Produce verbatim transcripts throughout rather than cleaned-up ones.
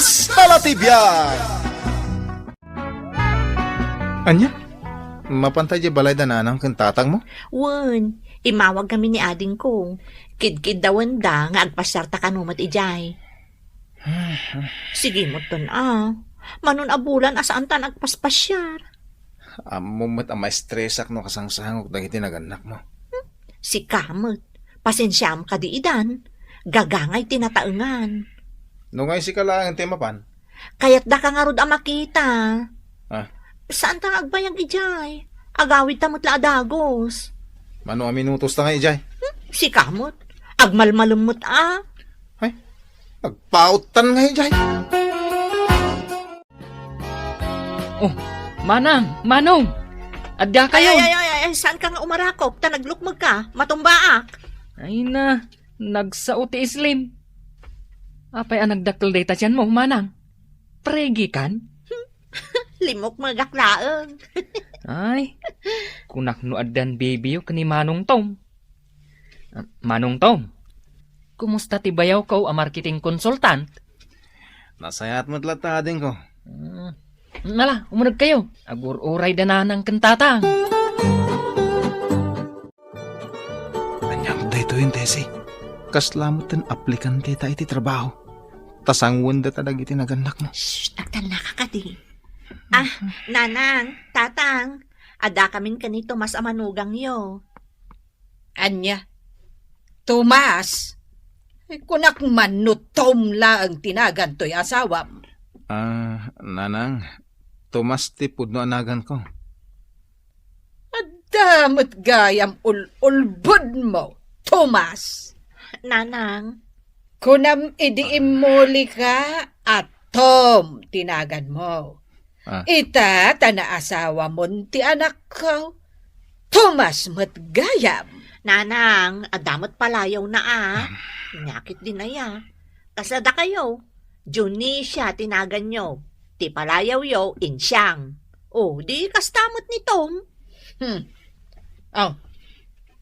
Talatibian! Ania? Mapanta idiay balay da nanang ken tatang mo? Wen, immawag kami ni adingko. Kidkiddawenda nga agpasiarta kano met idiay. Sige met ton a. Mano a bulan a saanta agpaspasiar. Ammom met a maestresak no kasangsangok dagiti nagannakmo. Sika met, pasensiam kadi idan. Gagangay ti nataengan. No ngay sika laeng ti mapan? Kayatdaka ngarud a makita. Ah. Saanta nga agbayag idiay. Agawidta met la a dagus. Mano a minutos ta nga idiay? Hmm, sika met. Agmalmalem met a. Ay, agpauttan nga idiay. Oh, Manang, Manong! Adda kayo! Ay, ay, ay, ay, ay, saanka nga umarakop? Ta naglukmegka, matumbaak. Ay na, nagsao ti islim. Apay a nagdakkel dayta tianmo, Manang? Pregikan? Limukmegak laeng. Ay, kunak no addan baby ken ni Manong Tom. Ah, Manong Tom, kumusta ti bayawko a marketing consultant? Nasayaat met latta, adingko. Hmm. Nala, umuneg kayo. Agur-uray da nanang ken tatang. Ania met daytoyen, Tessie? Kasla met ti aplikante ta iti trabaho. Ta sangwendata dagiti nagannakmo. Shh, agtannaka kadi. Ah, nanang, tatang, adda kamin ken ni Tomas a manugangyo. Ania? Tomas? Ay, kunak man no Tom laeng ti nagan toy asawam. Ah, nanang, Tomas ti pudno a naganko. Adda met gayam ul-ulbodmo, Tomas. Nanang. Kunam idi immulika a Tom ti naganmo. Ah. Ita ta naasawamon ti anakko. Tomas met gayam. Nanang, adda met palayawna a. Inyakit din aya. Kasla dakayo, Dionisia ti naganyo. Ti palayawyo, Insiang. O, di kasta met ni Tom. Hmm. Oh,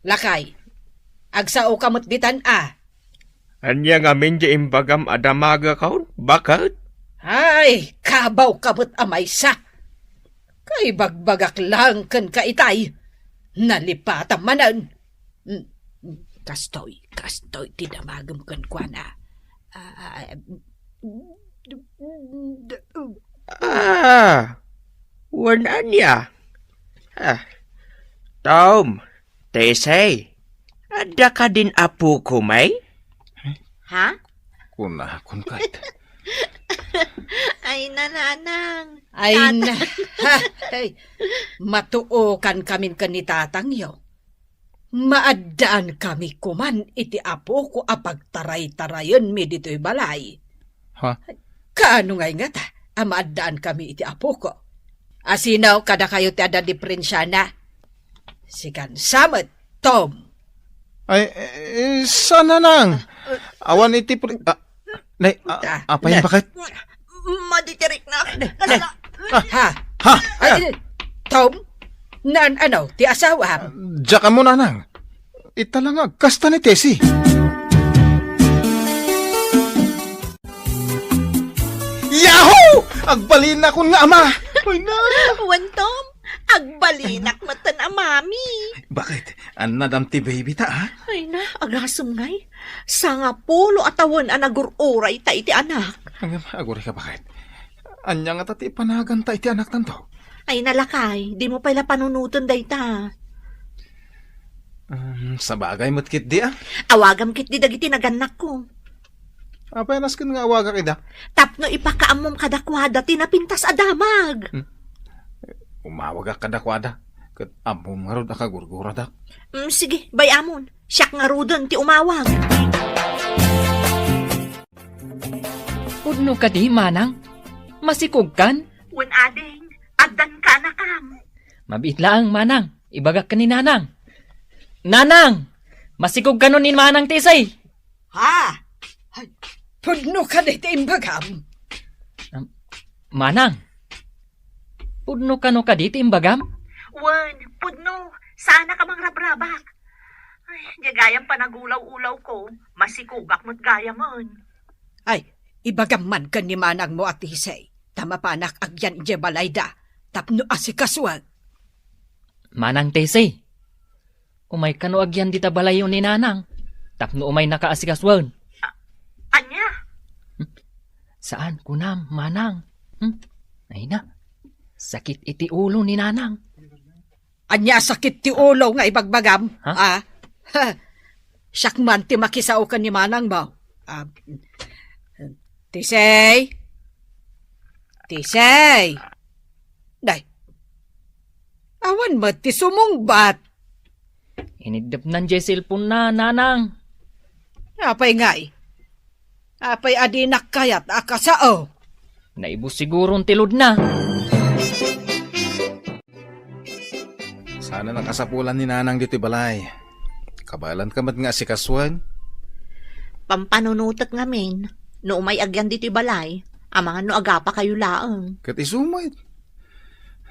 lakay. Agsaoka met ditan a. Ania ngamin ti imbagam a damagakon? Baket? Ay, kabawka met a maysa. Kaibagbagak laeng kenka itay. Nalipatam manen. Mm, kastoy, kastoy ti damagem kenkuana. Ah, Ah, wen ania? Ah, Tom, Tessie, adda kadin apoko, may? Ha? Kunakon ket. Ay, nanang. Ay, Tata- na. Ha, hey. Matuokan kamin ken ni tatangyo. Maaddaan kami koman iti apoko a pagtaray-tarayenmi ditoy balay. Ha? Kaano ngay ngata a maaddaan kami iti apoko? Asino kadakayo ti adda diperensiana? Sikan sa met, Tom. Ay, eh, saan, nanang? Awan iti pre-, ah, Nay, a-, Ah, apay, nay. Baket? Maditiriknak. Nay, nay. Kasla- Ah. Ha? Ha? Ay, Tom? Naan-ano ti asawam? Diak ammo, nanang. Ita la nga agkasta ni Tessie. Yahoo! Agbalinakon nga ama! Ay, na! Wen, Tom, agbalinak met a mami. Baket? Annadam ti baby ta, ha? Ay na, agasem ngay. Sangapulo a tawen a nagur-uray ta iti anak. Ngem, agurayka, baket? Ania ngata ti ipanaganta iti anaktanto? Ay na, lakay, dimo pay la panunoten dayta. Um, sabagay met ketdi, a. Awagam ketdi dagiti nagannakko. Apay a nasken nga awagak ida? Tapno ipakaammom kadakuada ti napintas a damag. Hmm. Umawagak kadakuada, ket ammom ngarud a kagurguradak. Mm, sige, bay-amon. Siak ngaruden ti umawag. Pudno kadi, Manang? Masikogkan? Wen, ading, addan kaanakam. Mabiit laeng, Manang. Ibagak ken ni Nanang. Nanang! Masikogkanon ni Manang Tessie. Ha? Ay, pudno kadi ti imbagam? Um, Manang, pudno kano kadi ti imbagam? Wen, pudno. Saanak a mangrabrabak. Ay, diay gayam panagulaw-ulawko. Masikogak met gayamen. Ay, Ibagam man ken ni manangmo a Tisay, ta mapanak agyan idiay balayda tapno asikasoen. Manang Tisay, umay kano agyan dita balayyo ni Nanang, tapno umaynaka asikasoen. Ania? Saan, kunam, Manang. Hmm? Ay na, sakit iti ulo ni Nanang. Ania sakit ti ulo nga ibagbagam? Ha? Ah, ha. Siak man ti makisao ken ni manangmo. Ah, Tisay? Tisay? Day. Awan met ti sumungbat. Iniddepnan jay cellphone na, Nanang. Apay ngay? Apay a dinak kayat a kasao? Naibus siguron ti load na. Sana nakasapulan ni Nanang ditoy balay. Kabaelanka met nga asikasoen. Pampanunotek ngamin, no umay agyan ditoy balay, amangan no agapakayo laeng. Ket isu met.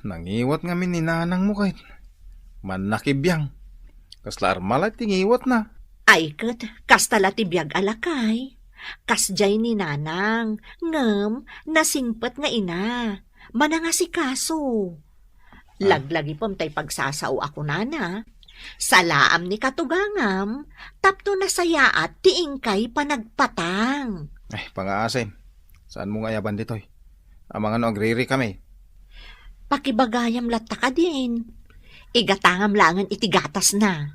Nangiwat ngamin ni Nanangmo ket mannakibiang. Kasla armala ti ngiwatna. Ay ket, kasta la ti biag a lakay. Kasdiay ni Nanang, ngem nasingpet nga ina. Manangasikaso. Ah. Laglagipem tay pagsasao a kunana. Salaam ni katugangam, tapno nasayaat ti inkay panagpatang. Ay, pangaasim. Saanmo nga ayaban ditoy? Amangan no agririkami. Pakibagayam latta kadin. Igatangam laengen iti gatasna.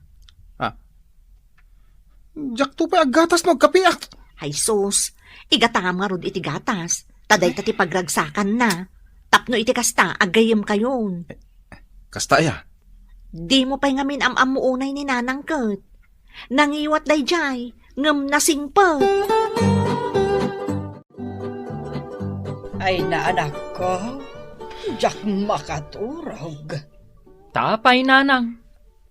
Ah. Diakto pay aggatas no agkapiak. Ay sus, igatangam ngarud iti gatas. Ta dayta ti pagragsakanna. Tapno iti kasta, aggayemkayon. Kasta aya? Dimo pay ngamin am-ammo unay ni Nanang ket. Nangiwat daydiay, ngem nasingpet. Ay, naanakko, diak makaturog. Tapay, Nanang.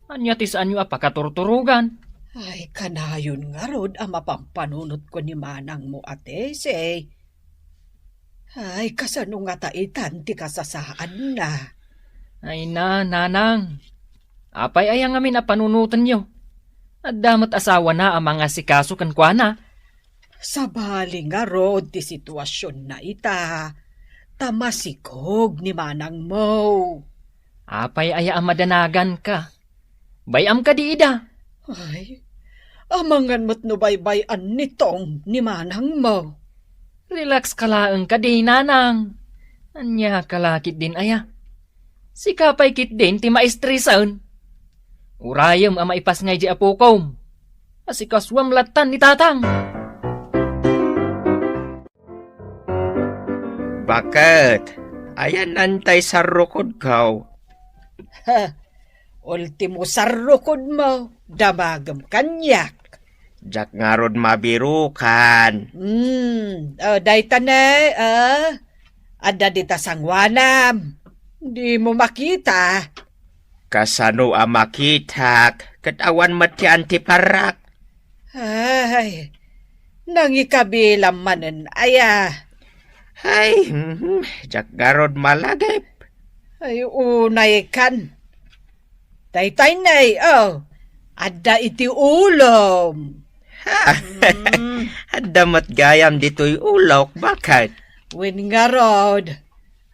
Ania ti saanyo a pakaturturogan? Ay, kanayon ngarud a mapampanunotko ni manangmo a Tessie. Ay, kasano ngata itan ti kasasaadna? Ay na, Nanang. Apay aya ngamin a panunotenyo? Adda met asawana a mangasikaso kenkuana. Sabali ngarud ti situasionna ita, ta masikog ni manangmo. Apay aya a madanaganka? Bay-am kadi ida? Ay, amangan met no baybay-an ni Tom ni manangmo. Relax ka laeng kadi, Nanang. Ania ka la ketdin aya? Sika pay ketdin ti maistresan. Urayem a maipasngay di apokom. Asikasuam lattan ni Tatang. Baket, ayanantay sarrukodko? Ha, ultimo sarrukodmo, damagem kaniak. Diak ngarud mabirukan. Hmm, o, dayta ne, o. Adda dita sanguanam. Dimo makita. Kasano a makitak, ket awan met ti antiparak? Ay, nangikabilam manen aya. Ay, mhm, diak ngarud malagip. Ay, unay kan. Daytay nay, o, adda iti ulom. Ha? Mm. Adda met gayam ditoy ulok, baket? Wen ngarud.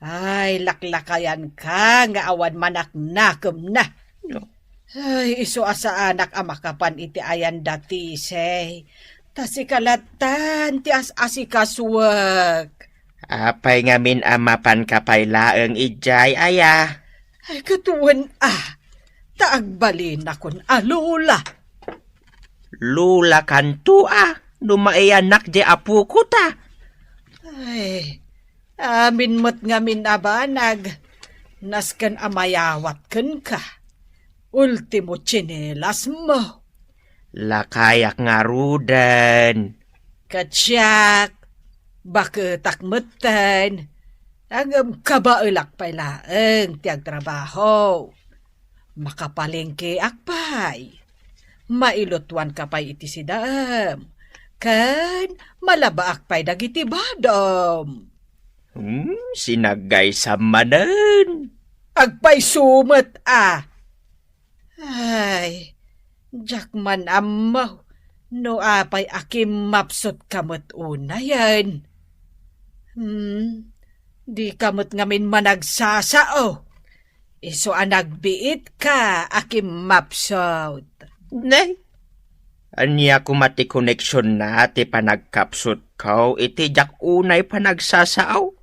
Ay, laklakayanka nga awan manaknakemna. No. Ay, isu a saanak a makapan iti ayan da Tessie. Ta sika lattan ti as-asikasuek. Apay ngamin a mapanka pay laeng idiay aya? Ay, ket wen a, ta agbalinakon a Lola. Lola kanto a, no maiyanak di apoko ta. Ay, amin met ngamin a banag, nasken a mayawat kenka. Ultimo tsinelasmo. Lakayak ngaruden. Ket siak, baketak metten. Ngem kabaelak pay laeng ti agtrabaho. Makapalengkeak pay. Mailutuanka pay iti sidaem. Ken malabaak pay dagiti badom. Hmm, sinaggaysam manen. Agpayso met a. Ay, diak man ammo no apay a kimmapsutka met Hmm, dika met ngamin managsasao. Isu a nagbiitka a kimmapsut. Nay, ania koma ti koneksionna ti panagkapsutko iti diak unay panagsasao?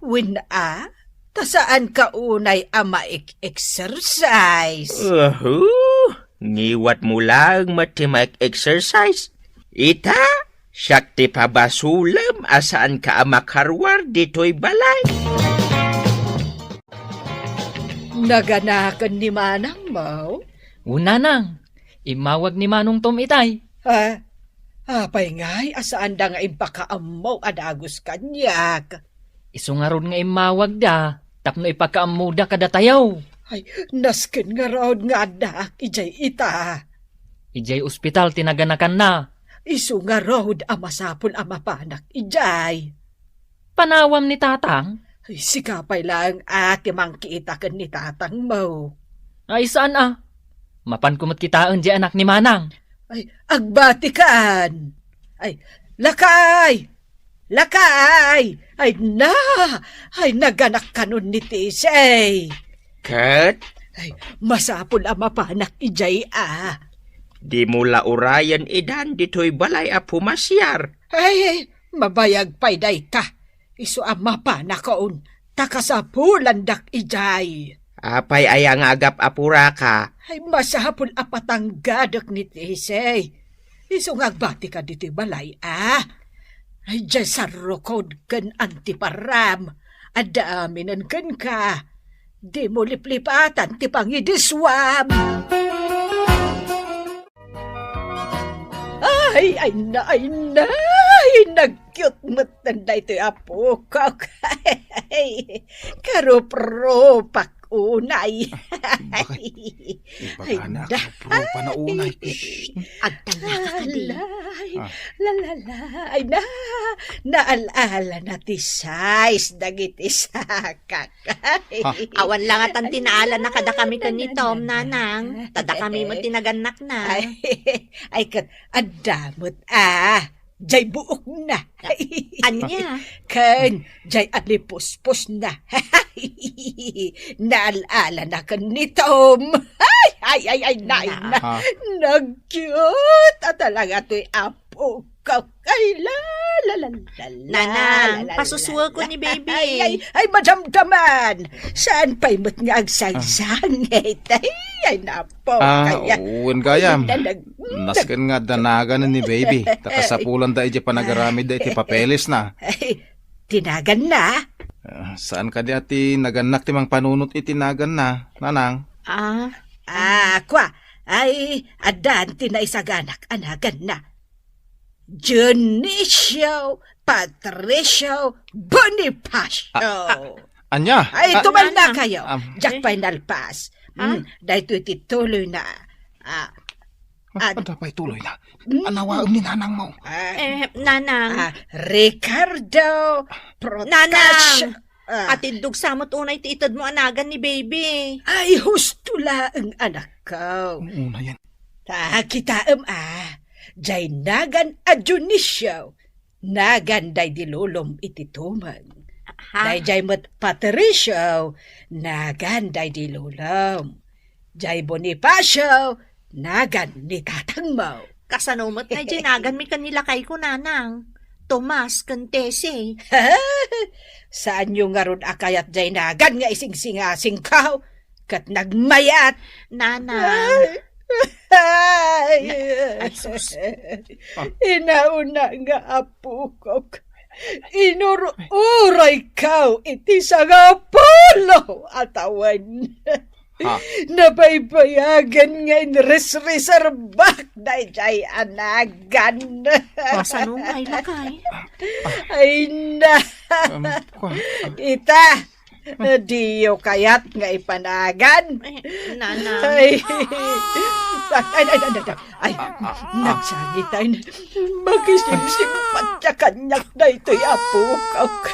Wen a, ta saanka unay a maek-exercise. Ahu, ngiwatmo laeng met ti maek-exercise. Ita, siak ti pabasolem a saanka a makaruar ditoy balay. Naganaken ni manangmo? O, nanang, immawag ni Manong Tom itay. Ha? Apay ngay a saanda nga impakaammo a dagus kaniak? Isu ngarud nga immawagda tapno ipakaammoda kadatayo. Ay, nasken ngarud nga addaak idiay ita. Idiay ospital ti naganakanna. Isu ngarud a masapul a mapanak idiay. Panawam ni tatang? Ay, sika pay laeng a ti mangkita ken ni tatangmo. Ay, saan a? Mapanko met kitaen diay anak ni manang. Ay, agbatikan. Ay, lakay! Lakay! Ay na! Ay, naganak kanon ni Tisay. Ket? Ay, masapul a mapanak idiay a. Dimo la urayen idan ditoy balay a pumasiar. Ay, mabayag pay dayta. Isu a mapanakon, ta kasapulandak idiay. Apay aya nga agap-apuraka? Ay, masapul a patanggadek ni Tisay. Isu nga agbatika ditoy balay a. Ay, diay sarrukod ken antiparam. Adda aminen kenka. Dimo liplipatan ti pangidiswam. Ay, ay na, ay na, ay, nag-cute met daytoy apokok. Karuprupak unay. Bakit? Ay, ibagana, da. Karuprupa na unay. Shh. Agtanga ka di. Alay. Ah. La, la, la. Ay na, naal-ala na ti size dagiti sakak. Ha? Awan la ngatan ti naala na kadakami ken ni Tom, nanang. Ta dakami met ti nagannakna. Ay, ay, ket adda met, ah, jay buokna. Ania? Ken jay alipuspusna. Naal-ala na ken ni Tom. Ay, ay, ay, ay, nay, na. Ha? Nag-cute. Ata lang atoy apo. Kak-, ay, la, la, la, la, la, Nanang, la, la, pasusuwelko la, ni baby. Ay, ay, ay, madamdaman. Saan pay met nga agsangsangit? Ay, ay, napo, Ah, kaya. Wen gayam. Ay, nalag-, Nasken nga danagan ni baby. Ta kasapulanda idiay panagaramidda iti papeles na. Ay, ti naganna? Ah, saan kadi a ti nagannak ti mangpanunot iti naganna, nanang? Ah. Ah, kua. Ay, addan ti naisaganak a naganna. Dionisio Patricio Bonifacio. Ah, ah, ania? Ay, ah, tumalna kayo. Diak pay nalpas. Ah? Hmm, daytoy ti tuloyna. Ah, ah, adda pay tuloyna. Hmm. Anawaem ni nanangmo. Ah, eh, nanang. Ah, Ricardo Protasio. Nanang! Ah. Atiddog sa met unay ti itedmo a nagan ni baby. Ay, husto laeng, anakko. Unayen. Ta, kitaem a, jay nagan a Dionisio, nagan daydi lolom iti tumeng. Ha? Dayjay met Patricio, nagan daydi lolom. Jay Bonifacio, nagan ni tatangmo. Kasano met dayjay naganmi ken ni lakayko, nanang? Tomas ken Tessie. Saanyo ngarud a kayat jay nagan nga isingsingasingko? Ket nagmayat. Nanang. Ay. Ay, sus. Ah. Inauna nga apokok. Inur-urayko iti sangapulo a tawen. Ha? Nabaybayagen nga inresreserbak dayjay a nagan. Kasano nga ilakay? Ay na. Um, kwa-, Ita, diyo kayat nga ipanagan? Eh, nanang. Ay. Ay, ay, ay, ay, ay. Ay, nagsangitay na. Makisipsippat ka kaniak daytoy, apokok.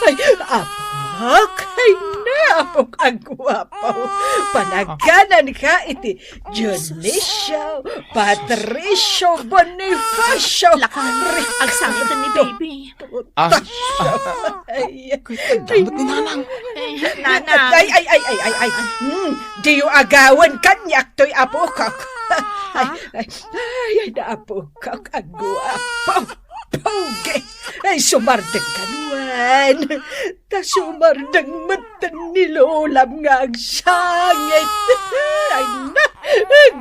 Ay, apak, ay, na. Apok a guapo, panagananka iti Dionisio, Patricio, Bonifacio. Lakay, agsangiten ni baby. Ah, ah. Ay, ay, ay, ay, ay, ay, ay, ay. Hmm, diyo agawen kaniak toy apokak. Ay, ay, ay, ay, apokak, a guapo. Pogi! Ay, sumardeng ka, Juan. Ta sumardeng metten ni Lolam nga agsangit. Ay, na,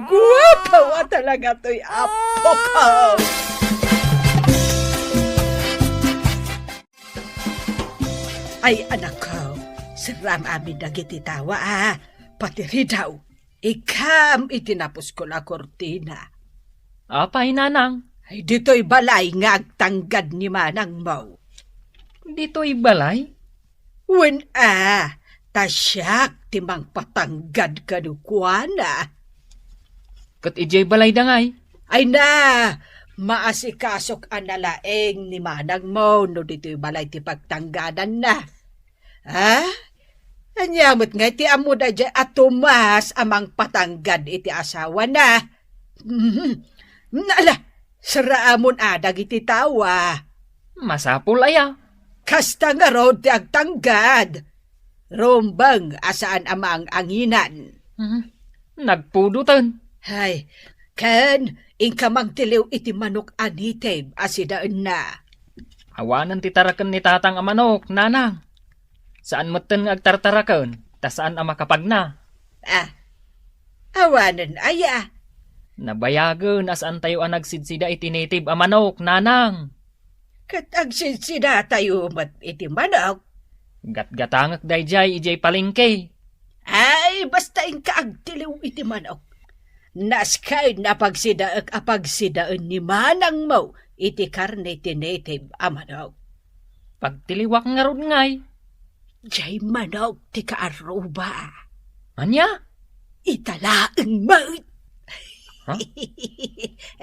guapo talaga toy apokak. Ay, anakko, serram amin dagiti tawa, a. Pati ridaw, ikam iti napuskol a kurtina. Apay, nanang? Ay, ditoy balay nga agtanggad ni manangmo. Ditoy balay? Wen a, ta siak ti mangpatanggad kenkuana. Ket idiay balay dangay? Ay na, maasikasok a nalaing ni manangmo no ditoy balay ti pagtanggadanna. Ha? Ania met ngay ti ammo daydiay a Tomas a mangpatanggad iti asawana? Mhm. Ala, serraamon a dagiti tawa. Masapul aya. Kasta ngarud ti agtanggad. Rumbeng a saan a maang-anginan. Mhm. Nagpudoten. Hay, ken inka mangtiliw iti manok a native a sidaenna. Awanen ti taraken ni tatang a manok, nanang. Saan metten nga agtartaraken, ta saan a makapagna. Ah, awanen aya? Nabayagen a saantayo a nagsidsida iti native a manok, nanang. Ket agsidsidatayo met iti manok? Gatgatangek daydiay idiay palengke. Ay, basta inka agtiliw iti manok. Nasken a pagsidaek a pagsidaen ni manangmo iti karne ti native a manok. Pagtiliwak ngarud ngay. Jay manok ti kaarruba. Ania? Ita laeng met. Ha?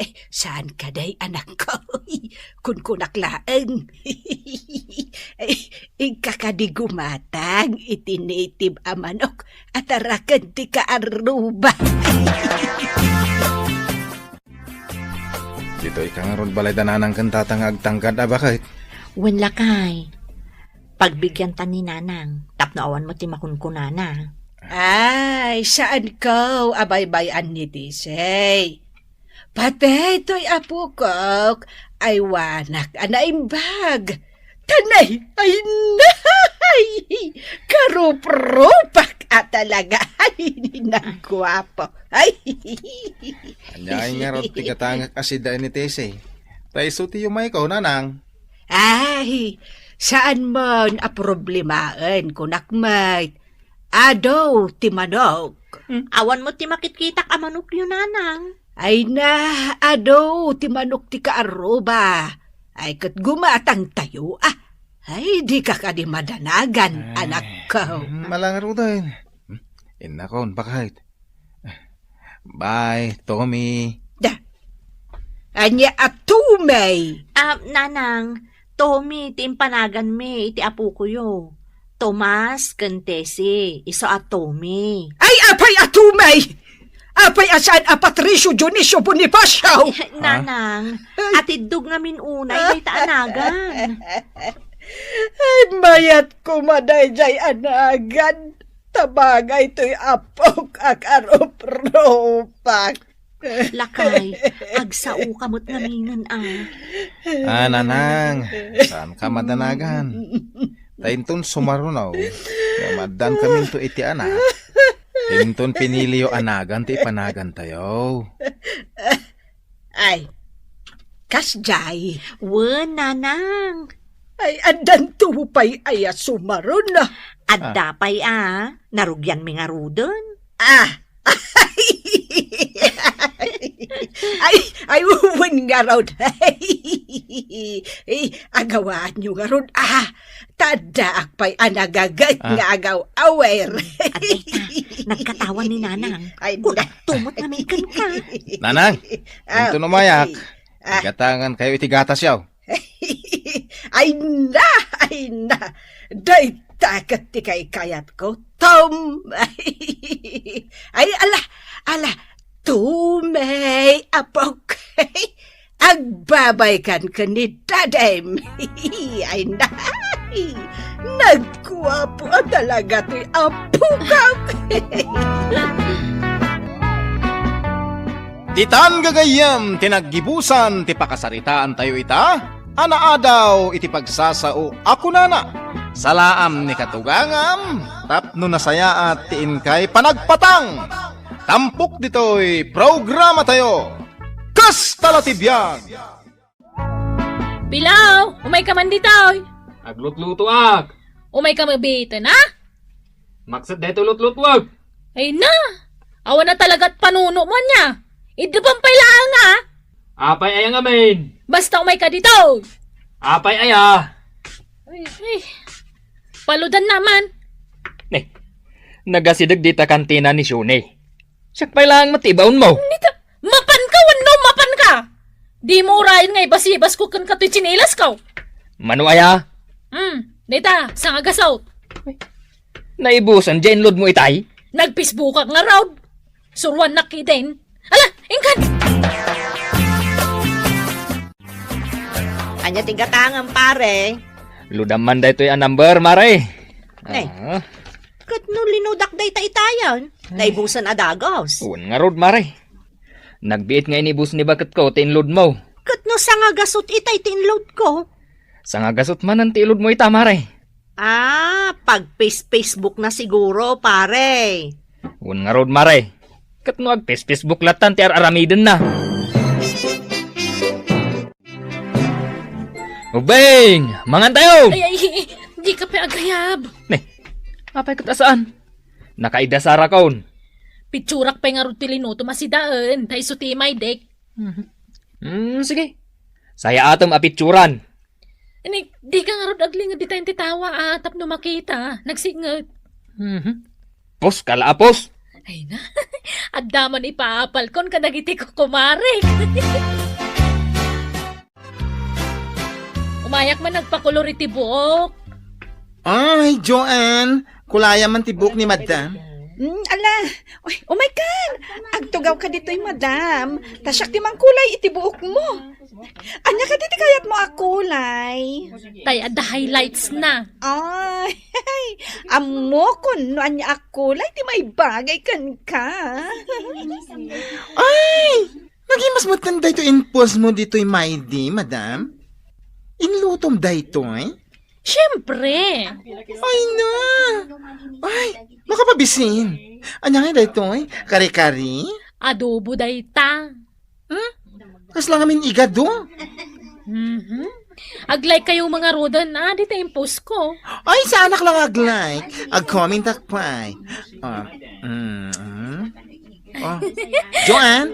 Ay, saan kadi, anakko? Kunkunak laeng. Ay, inka kadi gumatang iti native a manok a taraken ti kaarruba. Ditoy ka ngarud balay da nanang ken tata nga agtanggad a baket? Wen lakay. Pagbigyan ta ni nanang tapno awan met ti makunkunana. Ay, saanko a baybay-an ni Tisay. Patay toy apokok, aywanak a naimbag. Tanay, ay nay! Karuprupak a talaga. Ay, nagguapo. Ay. Ania ngarud ti gatangek a sidaen ni Tessie? Ta isu ti yumayko, nanang. Ay, saan man a problemaen, kunak met. Adu ti manok. Hmm. Awan met ti makitkitak a manokyo, nanang. Ay na, adu ti manok ti kaarruba. Ay, ket gumatangtayo, ah. Ay, dika kadi madanagan, ay, anakko. Hmm, malangaruden. Hmm, innakon, bakit? Bye, Tommy. Da. Ania a Tommy? Ah, nanang, Tommy ti impanaganmi iti apokoyo. Tomas ken Tessie, isu a Tommy. Ay, apay a Tommy? Apay a saan a Patricio Dionisio Bonifacio? Ay, nanang, atiddog ngamin unay dayta a nagan. Ay, mayat koma daydiay a nagan. Tabagay toy apok a karuprupak. Lakay, agsao ka met ngaminen, a. Ah, nanang, saan ka madanagan? Ta inton sumaruno, nga maddan kaminto iti anak, inton piniliyo a nagan ti ipanagantayo. Ay, kasdiay. Wen, nanang. Ay, addanto pay aya sumaruno? Adda pay a, narugianmi ngaruden. Ah. Ay, ay, wen ngarud. Ay, agawaanyo ngarud. Ah, ta addaak pay a nagaget, ah, nga agaw-awer. Adda ita, nagkatawan ni nanang. Ay, kunak tumot nga may kenka. Nanang, ah, inton umayak, ah, igatangan kayo iti gatas yaw. Ay na, ay na. Dayta ket ti kaykayatko, Tom. Ay, ala, ala, Tommy, apok. Agbabaykan ken ni Dadem. Ay na. Nagguapo a talaga toy apokak. Ditan gagayyem ti naggibusan ti pakasaritaantayo ita a naadaw iti pagsasao a kunana, "Salaam ni katugangam tapno nasayaat ti inkay panagpatang." Tampok ditoy programatayo, Kasta la ti biag! Pilaw, umayka man ditoy. Aglutlutoak. Umayka mabiten, ha? Makset daytoy lutlutuak. Ay na, awan na talaga't panuno mo ania. Idda pay laeng, ha? Apay aya ngamin? Basta umayka ditoy. Apay aya? Ay, ay. Paludan naman. Ne, nagasideg dita kantina ni Shuni. Siak pay laeng met ti ibaon mo. Nita, mapan ka wenno mapan ka? Di mo urayen nga ibasibas ko ken katoy tsinelas ko. Mano aya? Hmm, nita, sangagasot. Naibusan, diay inlod mo itay? Nag-Facebook ak ngarud. Suruan nak kiden. Ala, ingkan! Ania ti gatangem, pare? Ludam man daytoy a number, mare. Eh, ah. Ket no linudak dayta itayan, naibusan a dagus. Wen ngarud, mare. Nagbiit nga inibus ni baketko ti inlod mo. Ket no sangagasut itay ti inlod ko? Sangagasut manen ti ilod mo ita, mare. Ah, pag-face-Facebook na siguro, pare. Wen ngarud, mare. Ket no ag-face-Facebook lattan ti ar-aramiden na. Ubing, mangan tayo! Ay, ay, di ka pay agayab. Ne, apay ket a saan? Nakaidasar akon. Pitsurak pay ngarud ti linutom a sidaen, ta isu ti imaydek. Mhm. Mm, sige. Sayaatem a pitsuran. Ni, di ka ngarud aglinged dita iti tawa, a, tapno makita, nagsiknget. Mhm. Pos, kalaapos. Ay na, adda man ipaapalkon kadagiti kukumarek. Umayak man nagpakulor iti buok. Ay, Joanne, kulaya man ti buok ni Madam. Mm, ala, uy, umaykan. Agtugawka ditoy, Madam. Ta siak ti mangkulay iti buokmo. Ania kadi ti kayatmo a kulay? Tay adda highlights na. Ay, ammokon no ania a kulay ti maibagay kenka. Ay, nagimas metten daytoy impulsmo ditoy maydi, Madam? Inlutom daytoy? Siempre. Ay na! Ay, makapabisin. Ania ngay daytoy? Kare-kare? Adobo dayta. Hmm? Kasla ngamin igado? Mhm. Ag-like kayo, mga rodan, ah, dita impostko. Ay, saanak lang ag-like. Ag-comment ak pay. Ah, mm, mm. Oh. Joanne,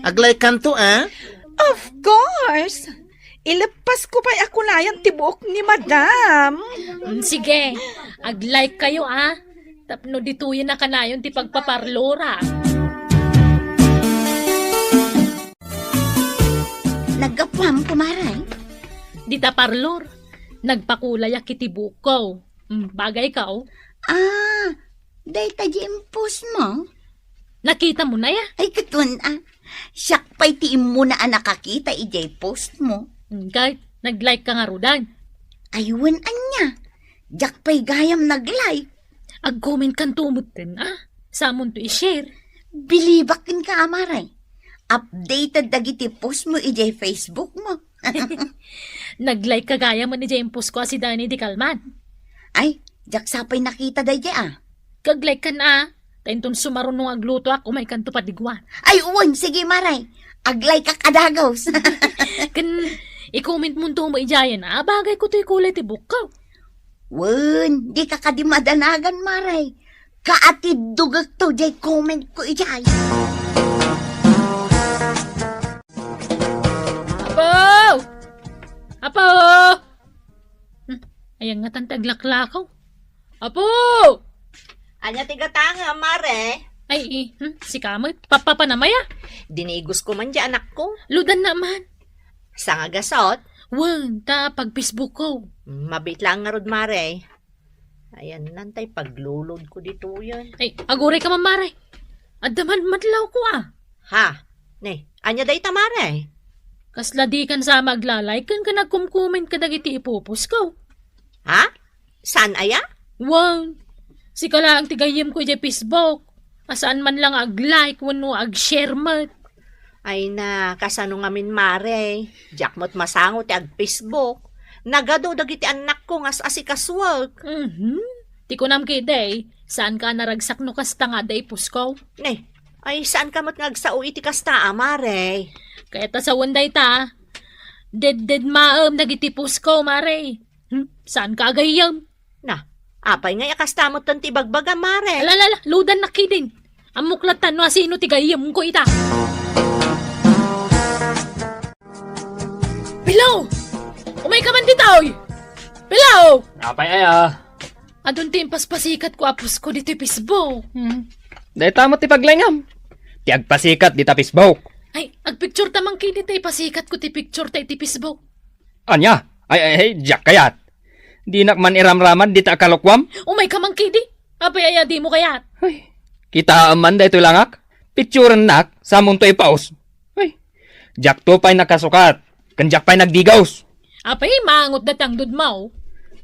ag-like kanto, ah? Of course. Ileppasko pay a kulayan ti buok ni Madam. Mm, sige, ag-like kayo, ah. Tapno ditoyen a kanayon ti pagpaparlora. Naggapuam, kumare? Dita parlor, nagpakulayak iti buokko. Mm, bagay ka, oh. Ah, dayta di impostmo? Nakita mo na ya? Ay, katon, ah. Siak pay ti immuna a nakakita idiay postmo. Mm, kay, nag-like ka ngarudan. Ay, wen, ania? Diak pay gayam nag-like. Ag-comment kanto metten, ah. Samonto i-share. Bilibak kenka, amare. Updated dagiti postmo idiay Facebookmo. Nag-like ka gayam idiay impostko a sidaen idi kalman. Ay, diak sa pay nakita daydiay, ah. Kag-like kan, ah. Ta inton sumaruno nga aglutoak, umaykanto padiguan. Ay, wen, sige, mare. Ag-like ak a dagus. Ken i-comment monto met idiayen, ah, bagay ko toy kulay ti buokko. Wen, dika kadi madanagan, mare. Kaatiddogekto diay comment ko idiay. Apo! Apo! Hmm, ayan nga tan ti aglaklakaw. Apo! Ania ti gatangem, mare? Ay, eh, hmm, sika met. Papapa na maya? Dinigus ko man di anakko. Ludan na man. Sangagasot? Wen, ta pag-Facebook ko. Mabiit lang ngarud, mare. Ayan, nantay paglulod ko ditoyen. Ay, aguray ka man, mare. Adda man madlaw ko, ah. Ha? Ne, anya dayta, mare? Kasla di kan sa maglalay, ken ka nagkumkumen kadagiti ipupos ko. Ha? Saan aya? Wen, sika laeng ti gayyem ko idiay Facebook. A saan man lang ag-like wenno ag-share met. Ay na, kasano ngamin, mare? Diak met masango ti ag-Facebook. Nagadu dagiti annakko nga as-asikasuek. Mhm. Ti kunam ketdi, saan ka a naragsak no kasta nga adda ipos ko? Ne, ay saan ka met nga agsao iti kasta a, mare? Kayat a sawen dayta. Deddedmaem dagiti pos ko, mare. Hmm, saan ka a gayyem? Na, apay ngay a kasta metten ti ibagbaga, mare? Ala, ala, ala, ludan na kidin. Ammok latta no asino ti gayyem ko ita. Pilo! Umay ka man ditoy! Pilo! Apay aya? Adun ti impaspasikat ko a pos ko ditoy Facebook. Hmm. Dayta met ti paglaingam. Ti agpasikat dita Facebook. Ay, agpicture ta man kidi ta ipasikat ko ti picture ta iti Facebook. Ania? Ay, ay, ay, diak kayat. Dinak man iramraman dita a kalokuam. Umay ka man kidi. Apay aya dimo kayat? Ay, kitaem man daytoy langak. Picturennak, sa munto ipaus. Ay, diakto pay nakasukat. Ken diak pay nagdigaus. Apay, mangot datang dudmaw.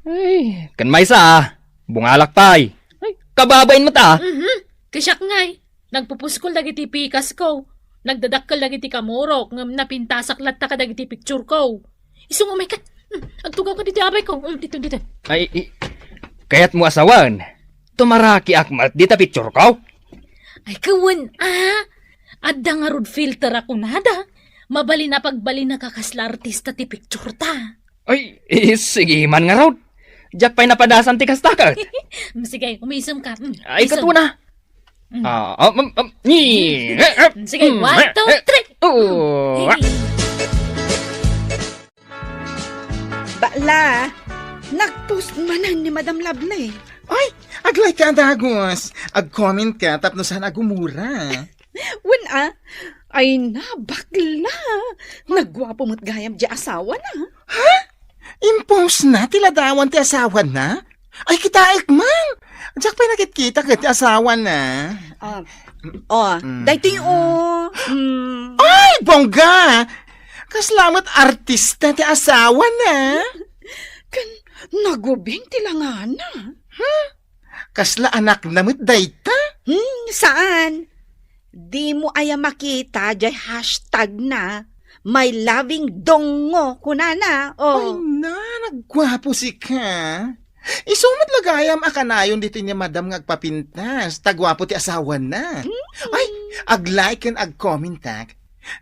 Ay, ken maysa, bungalak pay. Ay, kababain met a. Mhm. Kasiak ngay. Nagpupuskol dagiti pikas ko. Nagdadakkel dagiti kamurok, ngem napintasak latta kadagiti picture ko. Isu nga umay ka. Hmm, agtugaw ka ditoy abay ko. Hmm, dito, dito. Ay, i-, kayatmo a sawen, tumarakiak met dita picture ko? Ay, kawen, ah. Adda ngarud filter a kunada. Mabalin a pagbalin a kakasla artista ti picture ta. Ay, i-, sige man ngarud. Diak pay napadasan ti kasta ket. Hmm, sige, umisem ka. Hmm, ay, isem. Katuna. Mm. Ah, um, um, um, ni-, Mm. Sige, mm, one, two, eh, eh, three. Oh. Mm. Bakla, nag-post manen ni Madam Lovely. Ay, ag-like ka, dagus. Ag-comment ka, tapno saan agumura. Wen, ah. Ay na, bakla. Nagguapo met gayam di asawana. Ha? Impost na ti ladawan ti asawana? Ay, kitaek man. Diak pay nakitkita ket ti asawana. Ah, oh, mm, daytoy, oh. Mm. Ay, bongga! Kasla met artista ti asawana. Ken nagubing ti langana. Hmm? Kasla anakna met dayta? Hmm, saan? Dimo aya makita diay hashtag na, "My loving dongo," kunana. Oh. Ay na, nagguapo sika. Isu met la gayam a kanayon ditoy ni Madam nga agpapintas, ta guapo ti asawana. Mm. Ay, ag-like ken ag-comment, ah.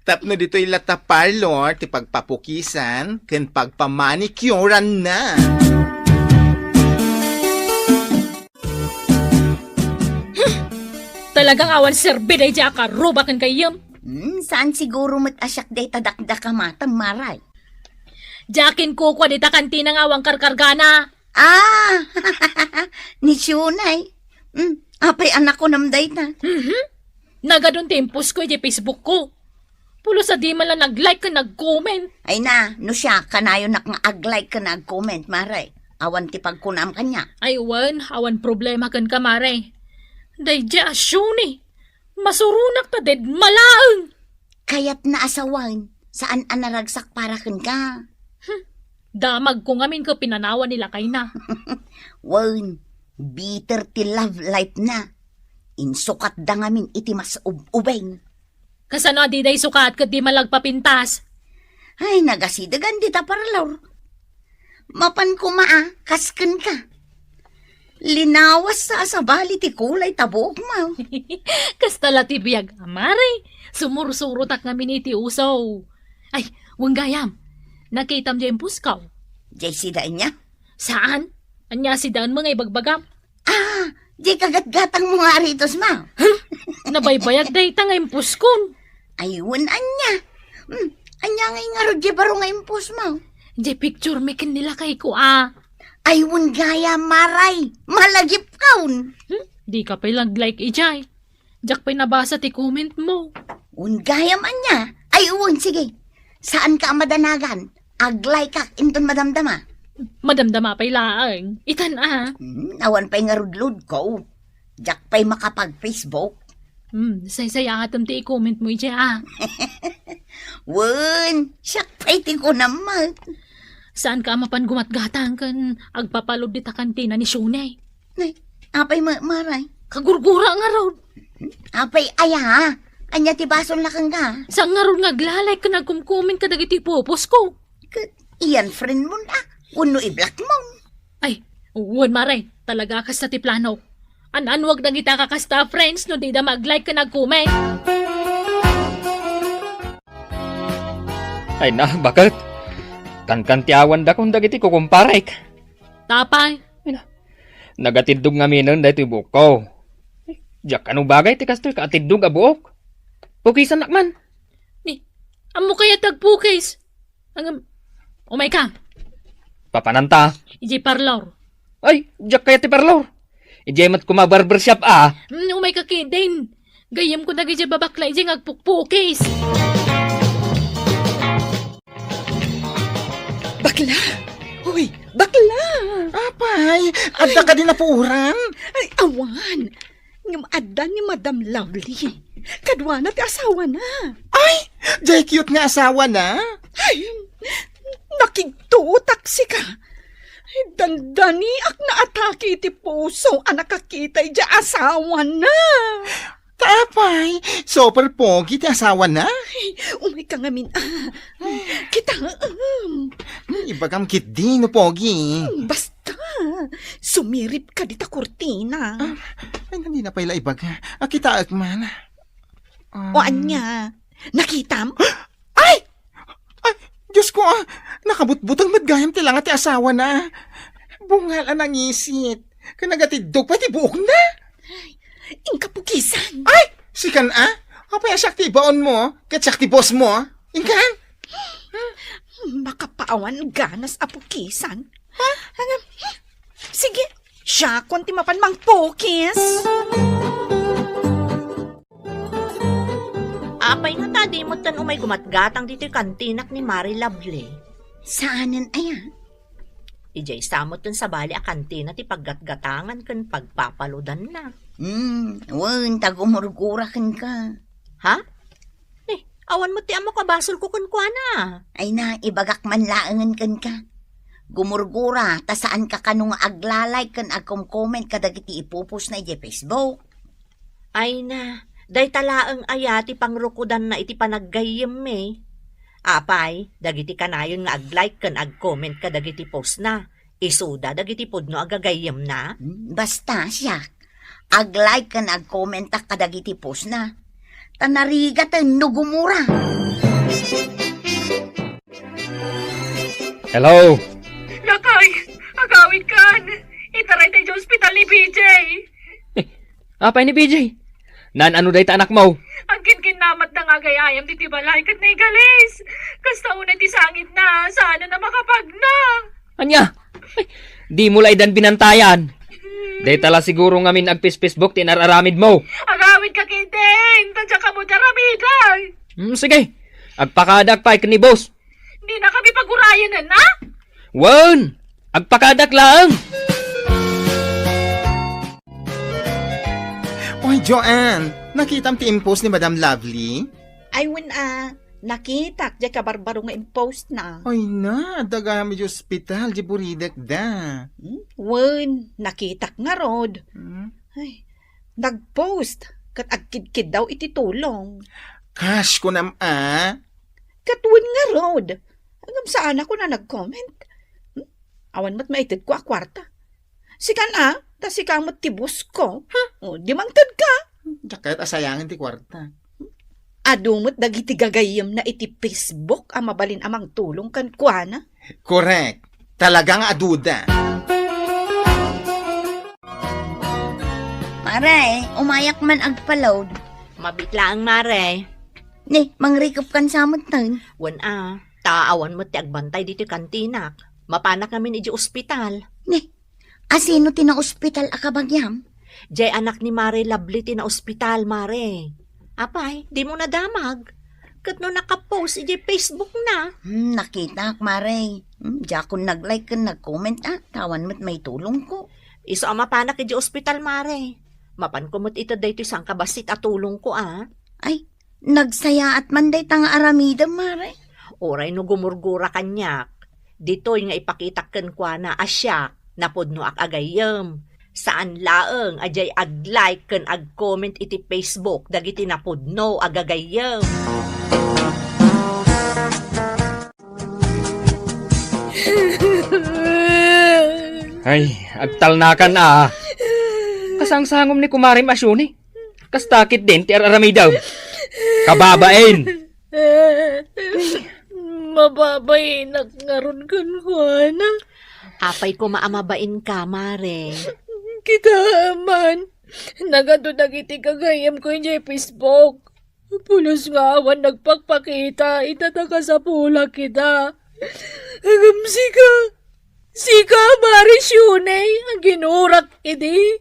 Tapno ditoy latta parlor ti pagpapukisan ken pagpamanicurean na. Talagang awan serbi daydiay a karuba ken gayyem. Hmm, saan siguro met a siak dayta dakdakamatem, Maray? Diak inkukua dita kantina nga awan karkargana. Ah! Ni Shunay. Hmm, apay a nakunam dayta? Mhm. Nagadun ti impost ko iti Facebook ko. Pulos a di man la nag-like ken nag-comment. Ay na, no siak, kanayonak nga ag-like ken ag-comment, Maray. Awan ti pagkunam kaniak. Ay wen, awan problema kenka, Maray. Daydiay a Shunay. Masuronak ta dedma laeng. Kayatna a sawen, saan a naragsak para kenka. Hmm. Damagko ngamin ket pinanawan ni lakayna. Wen, bitter ti love life na. Insukatda ngamin iti mas ub-ubing. Kasano a dida isukat ket di man la agpapintas? Ay, nagasidegan dita parlor. Mapan koma a, kas kenka. Linawas sa a sabali ti kulay ta buokmo. Kasta la ti biag, Maray. Sumursurotak ngamin iti uso. Ay, wen gayam. Nakitam diay impost ko. Diay sida ania? Saan? Ania sidaenmo nga ibagbagam? Ah, diay kagatgatangmo nga aritosmo. Huh? Nabaybayag dayta nga impostkon. Ay, wen ania. Hmm, ania ngay ngarud diay baro nga impostmo? Diay picturemi ken ni lakayko a. Ay, wen gayam, Maray. Malagipkon. Hmm? Dika pay nag-like idiay. Diak pay nabasa ti commentmo. Wen gayam ania. Ay, wen, sige. Saanka a madanagan. Ag-like-ak inton madamdama. Madamdama pay laeng. Itan a. Hmm, awan pay ngarud load ko. Diak pay makapag-Facebook. Hmm, saysayaatem ti i-comment mo idiay a. Wen, siak pay ti kunam met. Saan ka a mapan gumatgatang ken agpapalod dita kantina ni Shunay? Nay, apay ma-, maray? Kagurgura ngarud. Apay aya? Ania ti basolna kenka? Saan ngarud nga aglalay ken agkumkomment kadagiti ipoposko? Ket iyan friend mon a? Wenno i-block mon? Ay, wen, maray, talaga kasta ti plano. An-anwag dagita kakasta a friends no dida mag-like ken ag-comment. Ay na, baket. Kankan ti awandakon dagiti kukumparek. Tapay. Ay na. Nagatiddog ngaminen daytoy buokko. Diak kano bagay ti kastoy kaatiddog a buok. Pukisannak man. Ni, ammo kayat agpukis? Angem, umay ka. Papananta. Idiay parlor. Ay, diak kayat ti parlor. Idiay met koma barbershop a. Mm, umay ka kidin. Gayyem ko dagiti babakla idiay nga agpukpukis. Bakla! Hoy, bakla! Apay, adda kadi napuoran? Ay, awan. Ngem adda ni Madam Lovely. Kaduana ti asawana. Ay, diay cute nga asawana? Ay, nakigtutak sika. Ay, dandaniak naatake iti puso a nakakita idiay asawana. Ta apay, super pogi ti asawana? Ay, umay ka ngamin, ah. Kita, um. Hmm, ibagam ketdi no pogi. Hmm, basta. Sumirip ka dita kurtina. Ah, ay, hindi na pala ibaga. Ah, kitaek man. Um, O anya, nakitam? Ay! Ay, Diyos ko, ah, nakabutbutang met gayam ti langa ti asawana. Bungal a nangisit. Ken nagatiddog pay ti buokna. Inka pukisan. Ay, sikan a? Apay a siak ti ibaonmo, ket siak ti bossmo? Inka? Makapaawan ganas a pukisan. Ha? Sige, siakon ti mapan mangpukis. Apay ngata di metten umay gumatgatang ditoy kantinak ni Mare Lovely? Saanen aya? Idiay sa metten sabali a kantina ti paggatgatangan ken pagpapalodanna. Hmm, wen, ta gumurgura kenka. Ha? Eh, awan met ti ammok a basolko kenkuana. Ay na, ibagak man laengen kenka. Gumurgura, ta saanka kano nga aglalay ken agkomcomment kadagiti ipupostna idiay Facebook. Ay na, dayta laeng aya ti pangrukodanna iti panaggayyemmi? Apay, dagiti kanayon nga ag-like ken ag-comment kadagiti postna, isuda dagiti pudno a gagayyemna? Hmm, basta siak, ag-like ken ag-commentak kadagiti postna. Ta narigaten no gumura. Hello? Lakay, agawidkan. Itaray ta idiay ospital ni B J. Eh, apay ni B J? Naan-ano dayta anakmo? Agkinkinnamatda nga agay-ayam ditoy balay ket naigalis. Kasta unay ti sangitna, saanen a makapagna. Ania? Ay, dimo la idan binantayan. Dayta la siguro ngamin agpis-Facebook ti inar-aramidmo. Agawidka ketdin, ta diak kamo aramiden. Hmm, sige. Agpakadak pay ken ni boss. Dinakami pagurayanen, a? Wen, agpakadak laeng. Oy, Joanne, nakitam ti impost ni Madam Lovely? Ay, wen a, nakitak diay kabarbaro nga impostna. Ay na, adda gayam idiay ospital, diay buridekda. Hmm? Wen, nakitak ngarud. Hmm? Ay, nagpost ket agkidkiddaw iti tulong. Kas kunam a? Ket wen ngarud. Ngem saanak a nag-comment. Hmm? Awan met maitedko a kuarta. Sikan a, ta sika met ti boss ko. Hmm? O, di mangtedka. Diak kayat a sayangen ti kuarta. Adu met dagiti gagayyemna iti Facebook a mabalin a mangtulong kenkuana. Correct. Talaga nga aduda. Mare, umayak man agpalod. Mabiit laeng, Mare. Ni, mangrikupkan sa metten. Wen a, ta awan met ti agbantay ditoy kantinak. Mapanak ngamin idiay ospital. Ni, asino ti naospital a kabagiam? Diay anak ni Mare Lovely ti naospital, Mare. Apay, dimo nadamag? Ket no nakapost idiay Facebook na. Hmm, nakitak, Mare. Hmm, diakon nag-like ken nag-comment, a. Awan met maitulongko. Isu a mapanak idiay ospital, Mare. Mapanko met ited daytoy sangkabassit a tulongko, a. Ay, nagsayaat man dayta nga aramidem, Mare. Uray no gumurgura kaniak, ditoy nga ipakitak kenkuana a siak, napudnoak a gayyem. Saan laeng a diay ag-like ken ag-comment iti Facebook dagiti napudno a gagayyem. Ay, agtalnakan a. Kasangsangom ni kumarem a Shuni. Kasta ketdin ti ar-aramidem. Kababain. Mababainak ngarud kenkuana. Apay koma a mabainka, Mare? Kitaem man, nagadu dagiti gagayyemko idiay Facebook. Pulos nga awan nagpakpakita ita ta kasapulak ita. Ngem sika, sika, Mare Shuni, a ginurak idi.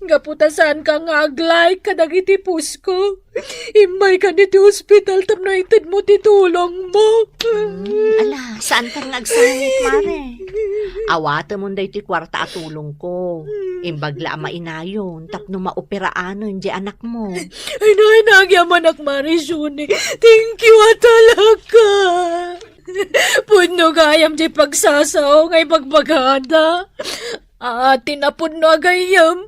Gapu ta saanka nga ag-like kadagiti postko, immaykan iti ospital tapno itedmo ti tulongmo. Hmm, ala, saankan nga agsangit, Mare. Awatemon daytoy kuarta a tulongko. Imbag la a mainayon tapno maoperaanen diay anakmo. Ay, na, ay, nagyamanak, Mare Shuni. Thank you a talaga. Pudno gayam diay pagsasao nga ibagbagada. A, ti napudno a gayyem,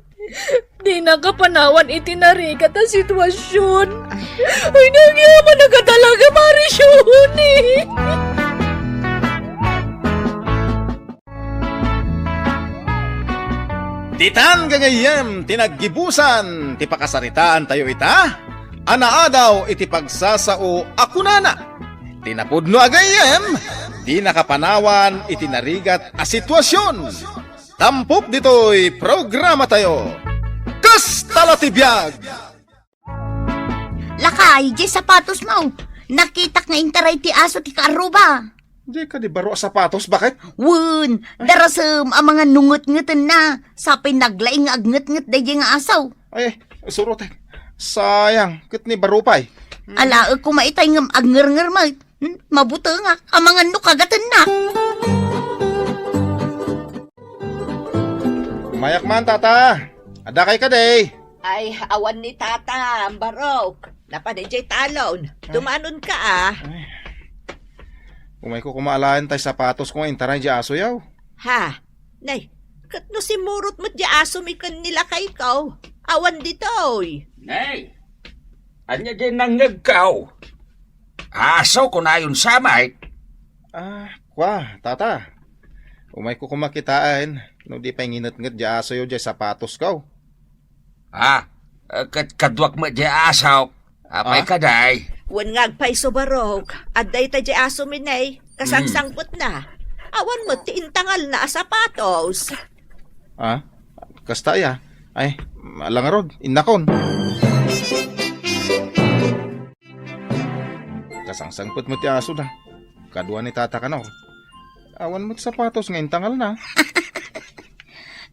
dinaka panawan iti narigat a sitwasion. Ay, nagyamanak a talaga, Mare Shuni. Ditan gagayyem ti naggibusan ti pakasaritaantayo ita a naadaw iti pagsasao a kunana, ti napudno a gayyem, dinaka panawan iti narigat a sitwasion. Tampok ditoy programatayo, Kasta la ti Biag! Lakay, diay sapatosmo. Nakitak nga intaray ti aso ti kaarruba. Diay kadi baro a sapatos, baket? Wen, darasem a mangan no ngetngetenna. Sapay naglaing nga agngetnget daydiay nga aso. Ay, surot, eh. Sayang, ket ni baro pay. Alaek koma itay ngem agngernger met. Hmm, mabutengak a mangan no kagatenna. Umayak man, tata. Adda kay kadi? Ay, awan ni tata, barok. Napan idiay talon. Ay. Tumanonka, a. Ay. Umayko koma alaen tay sapatosko nga intaray diay asoyo. Ha? Nay, ket no simmurot met diay asomi ken ni lakayko, awan ditoy. Nay, ania diay nangngegko? Aso, kunayon sa met. A, kua, tata. Umayko koma kitaen no di pay nginetnget diay asoyo diay sapatosko. A, ket kaduak met diay asok. Apay kadi? Wen nga agpayso, barok. Adda ita diay asomi, nay. Kasangsangpetna. Awan met ti intangalna a sapatos. A, kasta aya? Ay, ala ngarud, innakon. Kasangsangpet met ti asona. Kadua ni tata kano. Awan met sapatos nga intangalna.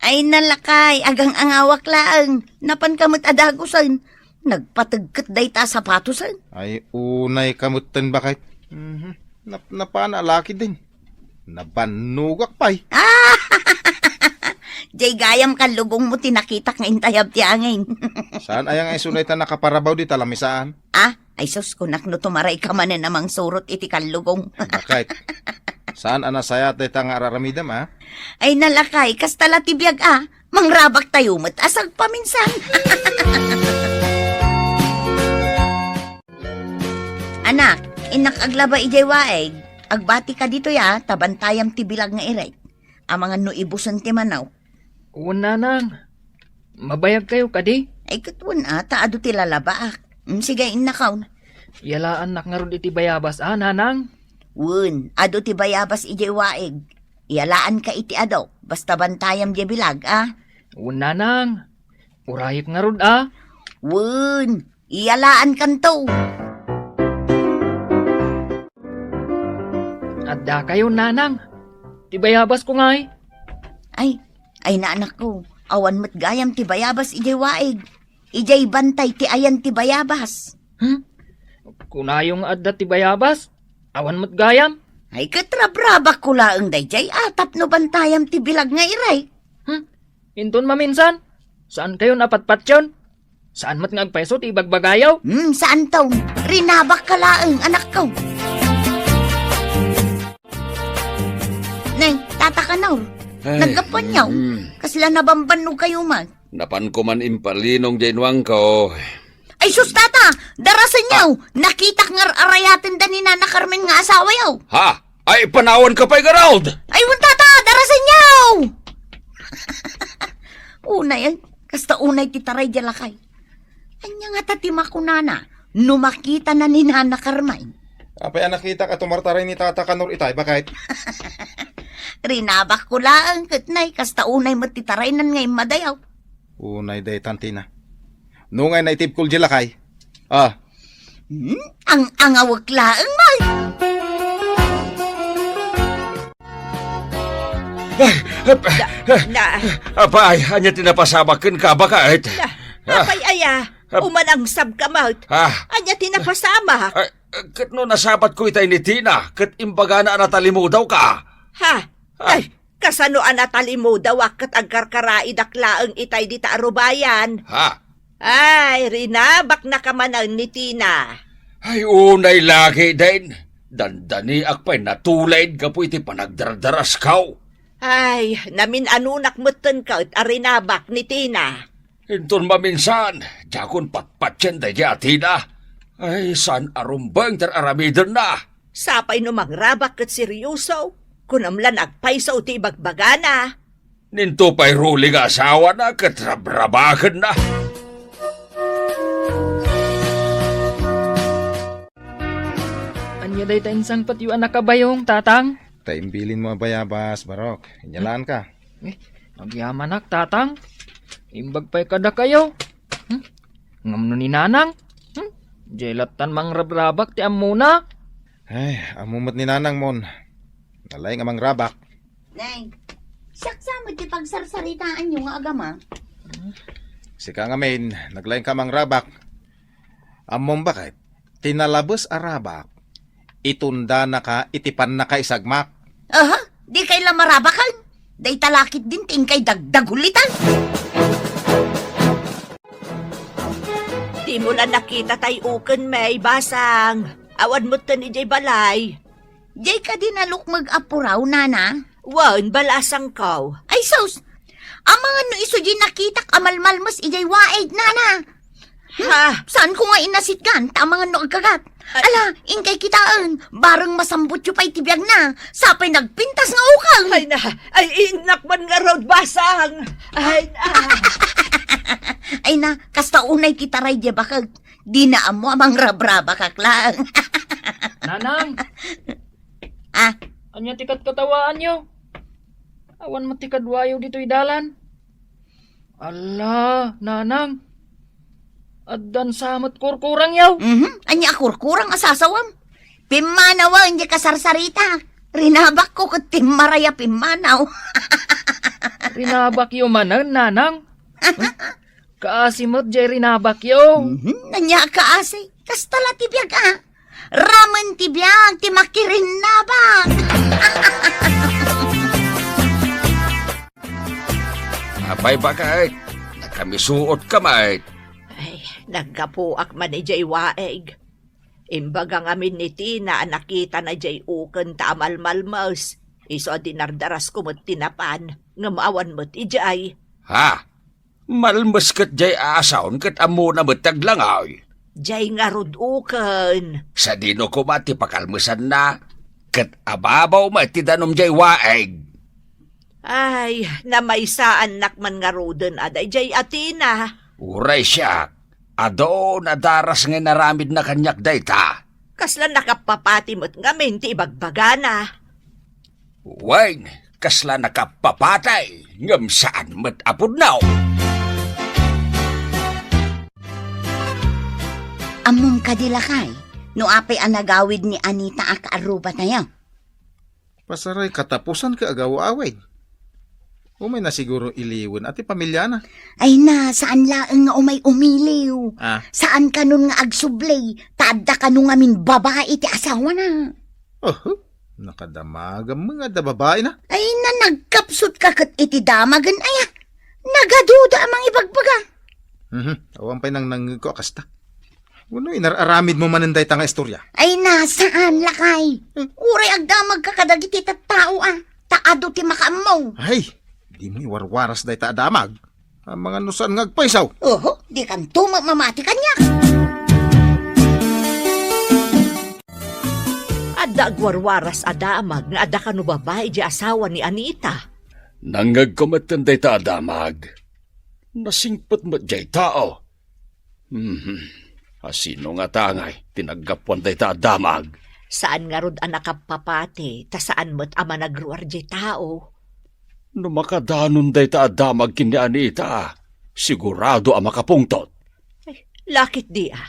Ay, na lakay, agang-angawak laeng. Napanka met a dagusen. Nagpategket dayta a sapatosen. Ay, unayka metten, baket. Mhm. Nap-, napana a lakidin. Nabannogak pay. Diay gayam kallugongmo ti nakitak nga intayab ti angin. Saan aya nga isu dayta nakaparabaw dita lamisaan? A, ay sus, kunak no tumarayka manen a mangsurot iti kallugong. Baket. Saan a nasayaat dayta nga ar-aramidem, a? Ay, na lakay, kasta la ti biag, a. Mangrabaktayo met a sagpaminsan. Anak, innak aglaba idiay waig. Agbatika ditoy, a, ta bantayam ti bilag nga irek. Amangan no ibusen ti manok. Wen, nanang. Mabayagkayo kadi? Ay, ket wen, a, ta adu ti lalabaak. Mm, sige, innakaw. Yalaannak ngarud iti bayabas, a, nanang? Wen, adu ti bayabas idiay waig. Yalaanka iti adu, basta bantayam diay bilag, a. Wen, nanang. Urayek ngarud, a. Wen, iyalaankanto. Addakayo, nanang. Ti bayabasko ngay? Ay, ay, anakko, awan met gayam ti bayabas idiay waig. Idiay bantay ti ayan ti bayabas. Hmm? Kunayo nga adda ti bayabas, awan met gayam. Ay, ket rabrabakko laeng daydiay a tapno bantayam ti bilag nga iray. Hmm? Inton maminsan, saan kayon a patpatyon? Saan met nga agpayso ti ibagbagayo? Hmm, saan taw. Rinabak ka laeng, anakko. Nay, Tata Kanor, Ay, naggapuanyo? mm. Kasla nabambannog kayo man. Napanko man impalinong diay nuangko. Ay, sus, Tata! Darasenyo! Ah. Nakitak nga ar-arayaten da ni Nana Carmen nga asawayo. Ha? Ay, panawan ka pay garud! Ay, wen, Tata! Darasenyo! Unay, ay, kasta unay ti taray diay lakay. Ania ngata ti makunana no makitana ni Nana Carmen? Apay a nakitak a tumartaray ni Tata Kanor itay, baket? Rinabakko laeng ket nay, kasta unay met ti taraynan nga immadayaw. Unay daytan, Tina. No ngay naitibkol diay lakay? Ah. Hmm? Ang angawek laeng, Mal. Ay, ap-, Da-, na- Apay, ania ti napasamak kenka, baket? Na, Ah. apay aya, Ap-, umanangsab ka met. Ah. Ania ti napasamak? Ay, ket no nasabatko itay ni Tina, ket imbagana a natalimudaw ka. Ha? Ah. Ay, kasano a natalimudawak ket agkarkaraidak laeng itay dita a rubayan? Ha? Ay, rinabaknaka manen ni Tina. Ay, unay lagi, den. Dandaniak pay natulid gapu iti panagdardarasko. Ay, namin-anunak metten ket a rinabak ni Tina. Inton maminsan, diakon patpatien daydiay a Tina. Ay, saan a rumbeng ti ar-aramidenna. Sapay no mangrabak ket serioso. Kunam la nga agpayso ti ibagbagana. Ninto pay ruli nga asawana ket rabrabakenna. Ania dayta insangpetyo a nakabayong, Tatang? Ta imbilinmo a bayabas, Barok. Inyalaanka. Eh, agyamanak, Tatang. Imbag pay kadakayo. Hmm? Ngem no ni Nanang? Hmm? Diay lattan mangrabrabak ti ammona. Ay, ammo met ni Nanang mon. Nalaing a mangrabak. Nay, siak sa met ti pagsarsaritaanyo nga agama. Sika ngamin, naglaingka a mangrabak. Ammom baket, ti nalabes a rabak, itundanaka iti pannakaisagmak. Aha, dikay la marabaken? Dayta la ketdin ti inkay dagdagulitan. Dimo la nakita tay uken, May, basang. Awan metten idiay balay. Diay kadi nalukmeg a puraw, Nana? Wen, balasangko. Ay, sus! Amangan no isu diay nakitak a malmalmes idiay waig, Nana. Hmm? Ha? Saanko nga inasitgan, ta amangan no agkagat. Ay. Ala, inkay kitaen, bareng masambutyo pay ti biagna, sapay nagpintas nga uken. Ay na, ay innak man ngarud, basang. Ay na. Ay na, kasta unay ti taray diay bakeg. Dina ammo a mangrabrabakak laeng. Nanang! Ah? Ania ti katkatawaanyo? Awan met ti kaduayo ditoy dalan. Ala, Nanang. Addan sa met kurkurangyo. Mhm. Ania a kurkurang a sasawam? Pimmanawen diay kasarsarita. Rinabakko ket timmaray a pimmanaw. Rinabakyo manen, Nanang? Kaasi met diay rinabakyo. Mhm, ania a kaasi? Kasta la ti biag, a. Ramen ti biag ti makirinnabak. Apay, baket? Nakamisuot ka met. Ay, naggapuak man idiay waig. Imbaga ngamin ni Tina a nakitana diay uken ta a malmalmes. Isu a dinardarasko met ti napan, ngem awan met idiay. Ha? Malmes ket diay a asaon ket ammona met ti aglangoy. Diay ngarud uken. Sadino koma ti pakalmesanna, ket ababaw met ti danum diay waig. Ay, namaysaannak man ngaruden a daydiay a Tina. Uray siak, adu a daras nga inaramidna kaniak dayta. Kasla nakapapati met ngamin ti ibagbagana. Wen, kasla nakapapatay, ngem saan met a pudno. Ammom kadi, lakay, no apay a nagawid ni Anita a kaarrubatayo? Pasaray katapusan ket agaw-awid. Umay na siguro iliwen a ti pamiliana. Ay na, saan laeng nga umay umiliw. Ah. Saan kanon nga agsubli, ta Adda kano ngamin babai ti asawana. Oho, nakadamagam nga adda babaina. Ay, na nagkapsut ka ket iti damagen, aya. Nagaduda a mangibagbaga. Mhm, awan pay nangnangngegko a kasta. Wenno inar-aramidmo manen dayta nga istorya? Ay, na, saan, lakay. Hmm. Uray agdamagka kadagiti tattao, a. Ta adu ti makaammo. Ay, dimo iwarwaras dayta a damag. Amangan no saan nga agpaysaw. Oho, dikanto mamati kaniak. Adda agwarwaras a damag nga adda kano babai di asawa ni Anita. Nangngegko metten dayta a damag. Nasingpet met diay tao. Hmm. Asino ngata ngay ti naggapuan dayta a damag? Saan ngarud a nakapapati, ta saan met a managruar diay tao. No makadanon dayta a damag ken ni Anita, sigurado a makapungtot. Ay, lakit di a.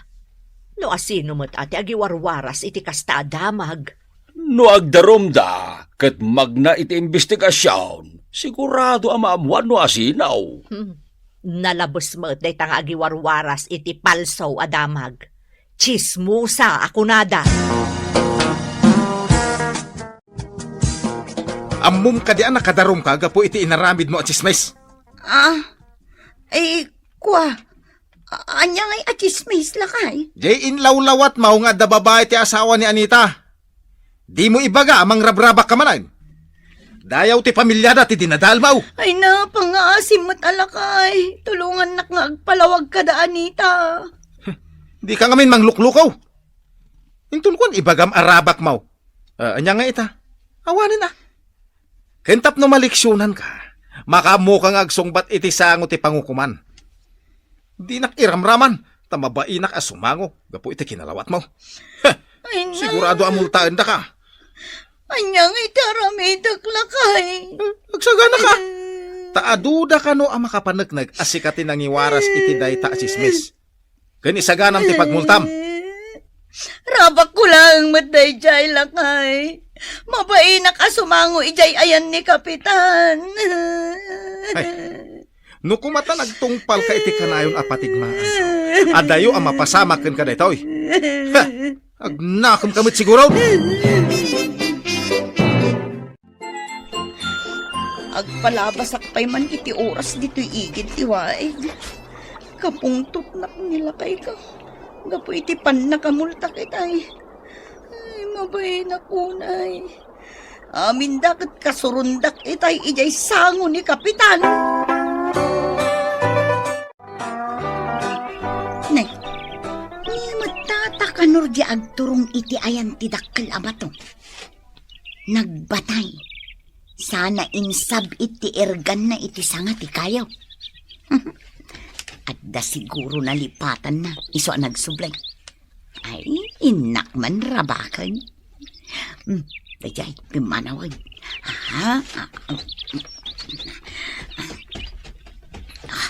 No asino met a ti agiwarwaras iti kasta a damag? No agdarumda ket magna iti imbestigasion, sigurado a maammuan no asino. Hmm. Nalabes met dayta nga agiwarwaras iti palso a damag. Tsismosa a kunada. Ammom kadi a nakadarumka gapu iti inaramidmo a tsismis? Ah, eh, kua, a-, ania ngay a tsismis, lakay? Jay inlawlawatmo nga adda babai ti asawa ni Anita. Dimo ibaga a mangrabrabak ka manen. Dayaw ti pamiliada ti dinadalmaw. Ay na, pangngaasim met a lakay. Tulongannak nga agpalawag kada Anita. Dika ngamin mangluklukaw. Inton kuan ibagam a rabakmaw. Ah, ania nga ita? Awanen a. Ken tapno maleksionanka, makaammoka nga agsungbat iti sango ti pangukoman. Dinak iramraman, ta mabainak a sumango gapu iti kinalawatmo. Heh! Ay, na. Sigurado a multaendaka. Ania nga iti aramidek, lakay? Eh, agsaganaka. Ta aduda kano a makapaneknek a sika ti nangiwaras iti dayta a tsismis. Ken isaganam ti pagmultam. Rabakko laeng met daydiay, lakay. Mabainak a sumango idiay ayan ni Kapitan. Ay, no koma ta nagtungpalka iti kanayon a patigmaankaw, adayo a mapasamak kenka daytoy. Ha! Agnakemka met siguro. Agpalabasak pay man iti oras ditoy igid ti waig. Kapungtotnak ni lakayko gapu iti pannakamultak itay. Ay, mabainak unay. Aminda ket kasurondak itay idiay sango ni Kapitan. Nay, ni met tata kanor di agturong iti ayan ti dakkel a bato. Nagbatay. Sana insab-it ti irganna iti sanga ti kayo. Adda siguro nalipatanna, isu a nagsubli. Ay, innak man rabaken. Hmm, daydiay, pimmanawen. Aha, ah, ah, ah.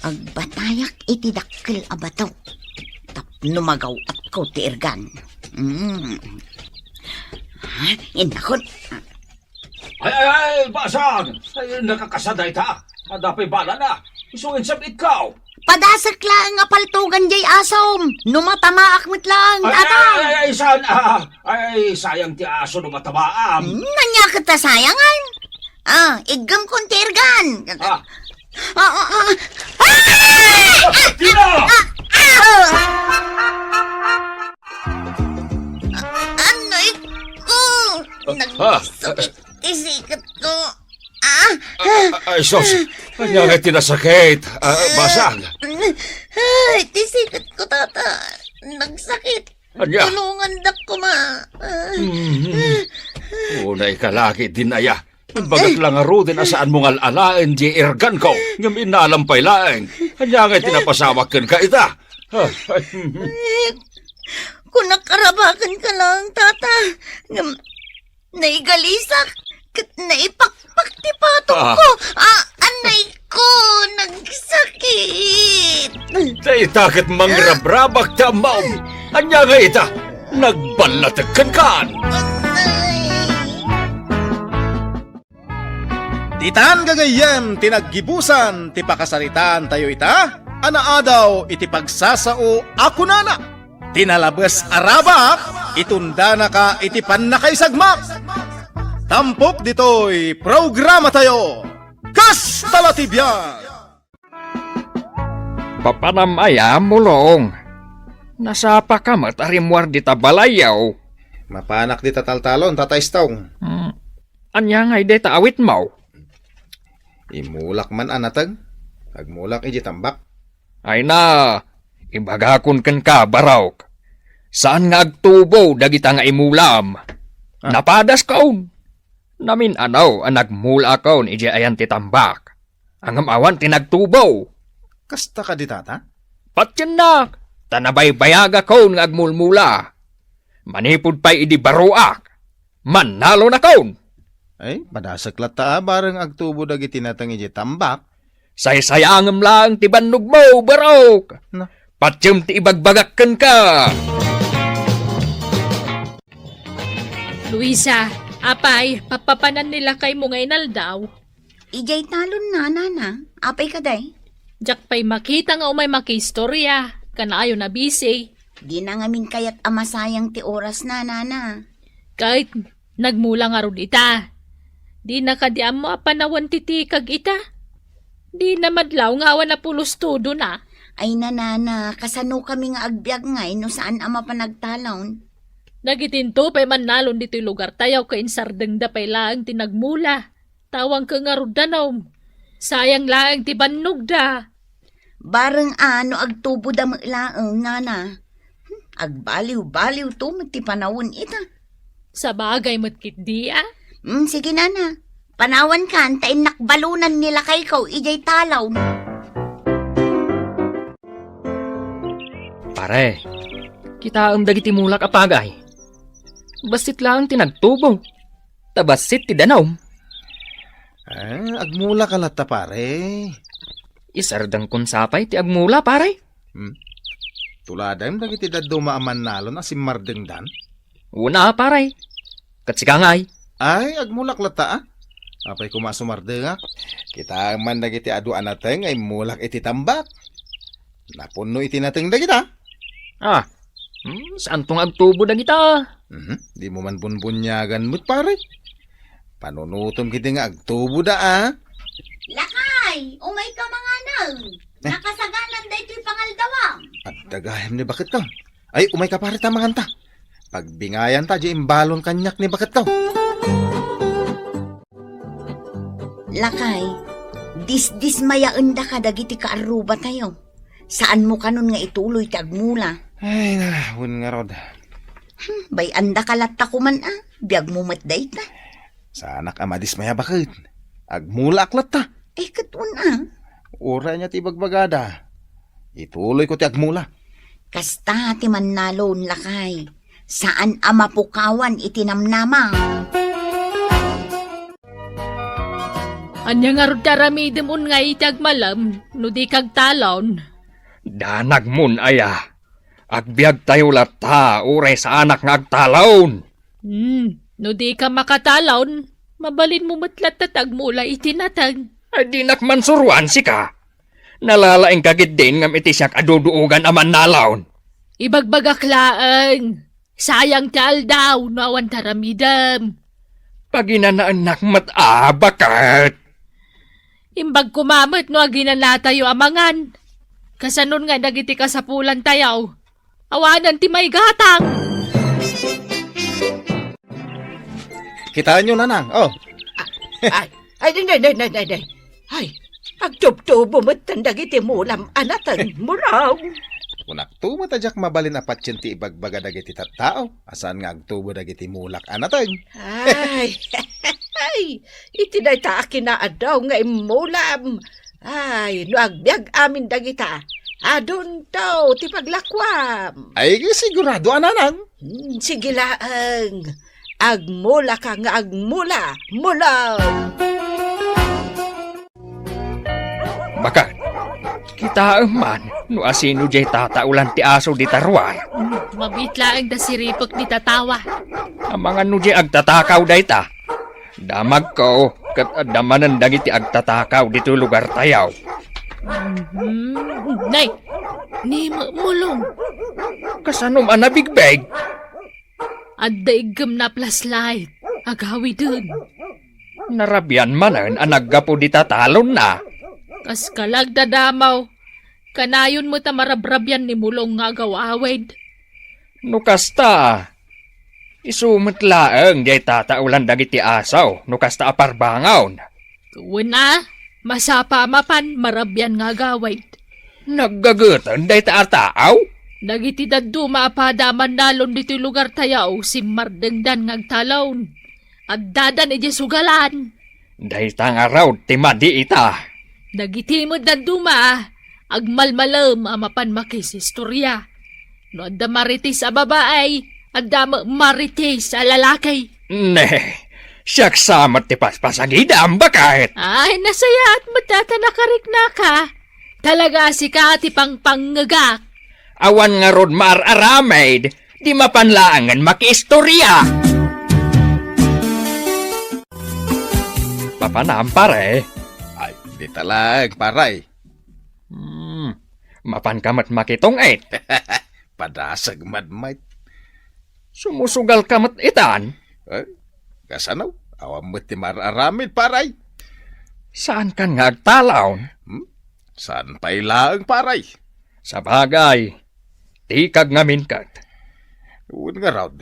Agbatayak iti dakkel a bato tapno magaw-atko ti irgan. Hmm. Ha? Innakon. Ay, ay, ay, basang! Ay, nakakasa dayta. Adda pay balana. Isu insab-itko. Padasek laeng nga paltogan jay asom. No matamaak met laeng, ay, tata. Ay, ay, ay, saan? Ah, ay, sayang ti aso no matamaam. Hmm, ania ket a sayangan? Ah, iggemkon ti irgan. Ah. Ah, ah, ah. Ah! Dina! Ah! Ah! Annoy ko! Ah, ah, nagsakit ti siketko. Ah! Ah, ah, ay, sus! Ania nga ti nasakit? Ah, basang. Ay, ti siketko, tata. Nagsakit. Ania? Tulongandak koma. Ah. Mhm. Unay ka lagi, Dinaya. Imbagak la ngaruden a saanmo nga al-alaen diay irganko, ngem innalam pay laeng. Ania nga ti napasamak kenka ita? Ah, ay, mhm. Eh, kunak a rabakenka laeng, tata. Ngem naigalisak ket naipakpak ti patongko. Ah. Ah, anay ko, nagsakit. Dayta ket mangrabrabak ti ammom. Ania nga ita? Nagballatek kenkan. Anay. Ditan gagayyem ti naggibusan ti pakasaritaantayo ita a naadaw iti pagsasao a kunana, Ti nalabes a rabak, itundanaka iti pannakaisagmak. Tampok ditoy programatayo, Kasta la ti biag! Papanam aya, Mulong? Nasapaka met a rimmuar dita balayyo. Mapanak dita taltalon, Tata Istong. Hmm. Ania ngay dayta awitmo? Imulak man a nateng. Agmulak idiay tambak. Ay na, ibagakon kenka, Barok. Saan nga agtubo dagita nga imulam. Ah. Napadaskon. Namin-anaw a nagmulakon idiay ayan ti tambak. Ngem awan ti nagtubo. Kasta kadi, Tata? Patiennak, ta nabaybayagakon nga agmulmula. Manipud pay idi baroak, mannalonakon. Ay, padasek latta a bareng agtubo dagiti nateng idiay tambak. Saysayangem laeng ti bannogmo, Barok. Na? Patiem ti ibagbagak kenka. Luisa, apay, papapanan ni lakaymo nga inaldaw? Idiay talon, Nana. Apay kadi? Diak pay makita nga umay makiistorya. Kanayon a busy. Dina ngamin kayat a masayang ti oras, Nana. Ket nagmula ngarud ita. Dina kadi ammo a panawen ti tikag ita? Dina madlaw nga awan a pulos tudona. Ay, Nana, kasanokami nga agbiag ngay no saan a mapan agtalon? Dagitinto pay mannalon ditoy lugartayo ket insardengda pay laeng ti nagmula. Tawang ket ngarud danum. Sayang laeng ti bannogda. Bareng a no agtuboda met laeng, Nana. Hmm, agbaliw-baliwto met ti panawen ita. Sabagay met ketdi a. Hmm, sige, Nana. Panawankan ta innak balonan ni lakayko idiay talon. Pare, kitaem dagiti mulak a pagay. Bassit laeng ti nagtubo. Ta bassit ti danum. Ah, agmulaka latta, pare. Isardengkon sapay ti agmula, pare. Hmm. Tuladaem dagiti dadduma a mannalon a simmardengdan. Una, pare. Ket sika ngay? Ay, agmulak latta, a. Apay koma a sumardengak? Kitaem man dagiti adu a nateng nga immulak iti tambak. Napunno iti nateng dagita. Ah, hmm, saanto nga agtubo dagita? Mhm, dimo man bunbuniagan met, pare. Panunotem ketdi nga agtuboda, a. Lakay, umayka manganen. Eh. Nakasaganan daytoy pangaldawam. Adda gayam ni baketko. Ay, umayka, pare, ta manganta. Pagbingayanta diay imbalon kaniak ni baketko. Lakay, disdismayaendaka dagiti kaarrubatayo. Saanmo kanon nga ituloy ti agmula. Ay, na, wen ngarud. Hmm, bay-andaka latta koman a, biagmo met dayta. Saanak a madismaya baket. Agmulaak latta. Ay, ket wen a. Uray ania ti ibagbagada, ituloyko ti agmula. Kasta ti mannalon, lakay. Saan a mapukawan iti namnama. Ania ngarud ti aramidem wen ngay iti agmalem no dika agtalon? Danagmon aya. Agbiagtayo latta uray saanak nga agtalon. Hmm, no dika makatalon, mabalinmo met latta ti agmula iti nateng. Ay, dinak mansuroan sika. Nalalaingka ketdin ngem iti siak a duduogan a mannalon. Ibagbagak laeng, sayang ti aldaw no awan ti aramidem. Paginanaennak met a, baket. Imbag koma met no aginanatayo a mangan. Kasanon nga dagiti kasapulantayo? Awanan ti maigatang. Kitaenyo, Nanang. Oh. Ah, ay, ay, day, day, day, day, day, day. Ay, agtubtubo metten dagiti mulam a nateng, Mulong. Kunak to met a diak mabalin a patien ti ibagbaga dagiti tattao a saan nga agtubo dagiti mulak a nateng. Ay, ay, iti dayta a kinaaddaw nga immulam. Ay, no agbiag amin dagita, adunto ti paglakuam. Ay, sigurado a, Nanang. Hmm, sige laeng. Agmulaka nga agmula, Mulong. Baket, kitaem man no asino diay tataulan ti aso dita ruar. Mabiit laeng ta siripek dita tawa. Amangan no diay agtatakaw dayta. Damagko ket adda manen dagiti agtatakaw ditoy lugartayo. Mhm. Nay, Ni Mulong. Kasanom a nabigbig? Adda iggemna a flashlight. Agawiden. Narabian manen a naggapu dita talonna. Kas ka la agdadamaw. Kanayon met a marabrabian ni Mulong nga agaw-awid. No kasta, isu met laeng diay tataolan dagiti asaw no kasta a parbangon. Wen a, masapa a mapan marabian nga agawid. Naggageten dayta a taaw? Dagiti dadduma a pada a mannalon ditoy lugartayo, simmardengdan nga agtalon. Addadan idiay sugalan. Dayta ngarud ti madi ita. Dagiti met dadduma, agmalmalem a mapan makis-istoria. No adda marites a babai, adda met marites a lalaki. Ne, siak sa met ti paspasagidam, baket. Ay, nasayaat met ta nakariknaka. Talaga a sika ti pangpangngegak. Awan ngarud maar-aramid, di mapan laengen makiistoria. Papanam, pare? Ay, dita laeng, pare. Hmm, mapan ka met makitong-it. Padasag madmait. Sumusugal ka met itan? Eh, kasano? Awan met ti maar-aramid, pare. Saan kan nga agtalon? Hmm? Saan pay laeng, pare? Sabagay, tikag ngamin ket. Wen ngarud,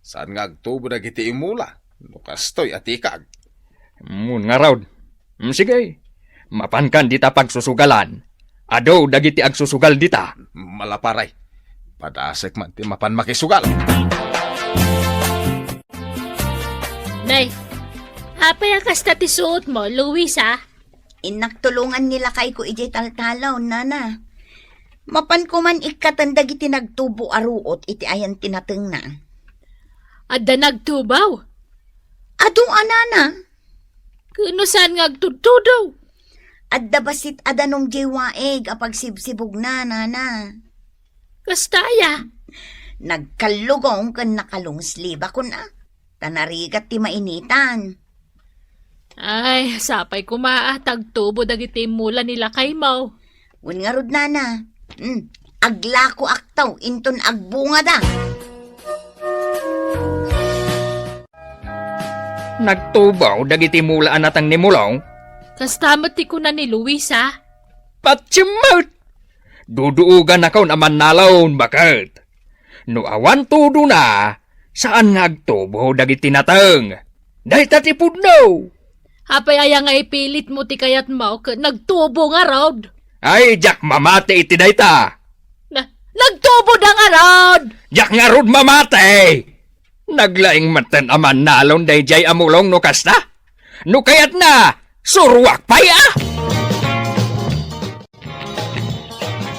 saan nga agtubo dagiti imula no kastoy a tikag? Wen ngarud. Mm, sige, mapankan dita pagsusugalan. Adu dagiti agsusugal dita. Mala, pare. Padasek man ti mapan makisugal. Nay, apay a kasta ti suotmo, Luisa? Innak tulongan ni lakayko idiay taltalon, nana. Mapanko man ikkaten dagiti nagtubo a ruot iti ayan ti natengna. Adda nagtubo? Adu a, nana. Ken no saan nga agtudtudo? Adda bassit a danum diay waig a pagsibsibugna, nana. Kasta aya? Nagkallugong ken nakalungsliba, kuna. Ta narigat ti mainitan. Ay, sapay koma a tagtubo dagiti immula ni lakaymo. Wen ngarud, nana. Hmm, aglakoakto inton agbungada. Nagtubo dagiti immula a nateng ni Mulong? Kasta met ti kuna ni Luisa. Patiem met! Duduoganakon a mannalon, baket. No awan tudona, saan nga agtubo dagiti nateng. Dayta ti pudno. Apay aya nga ipilitmo ti kayatmo ket nagtubo ngarud? Ay, diak mamati iti dayta. Na, nagtubo da ngarud! Diak ngarud mamati! Naglaing metten a mannalon daydiay a Mulong no kasta. No kayatna, suruak pay a!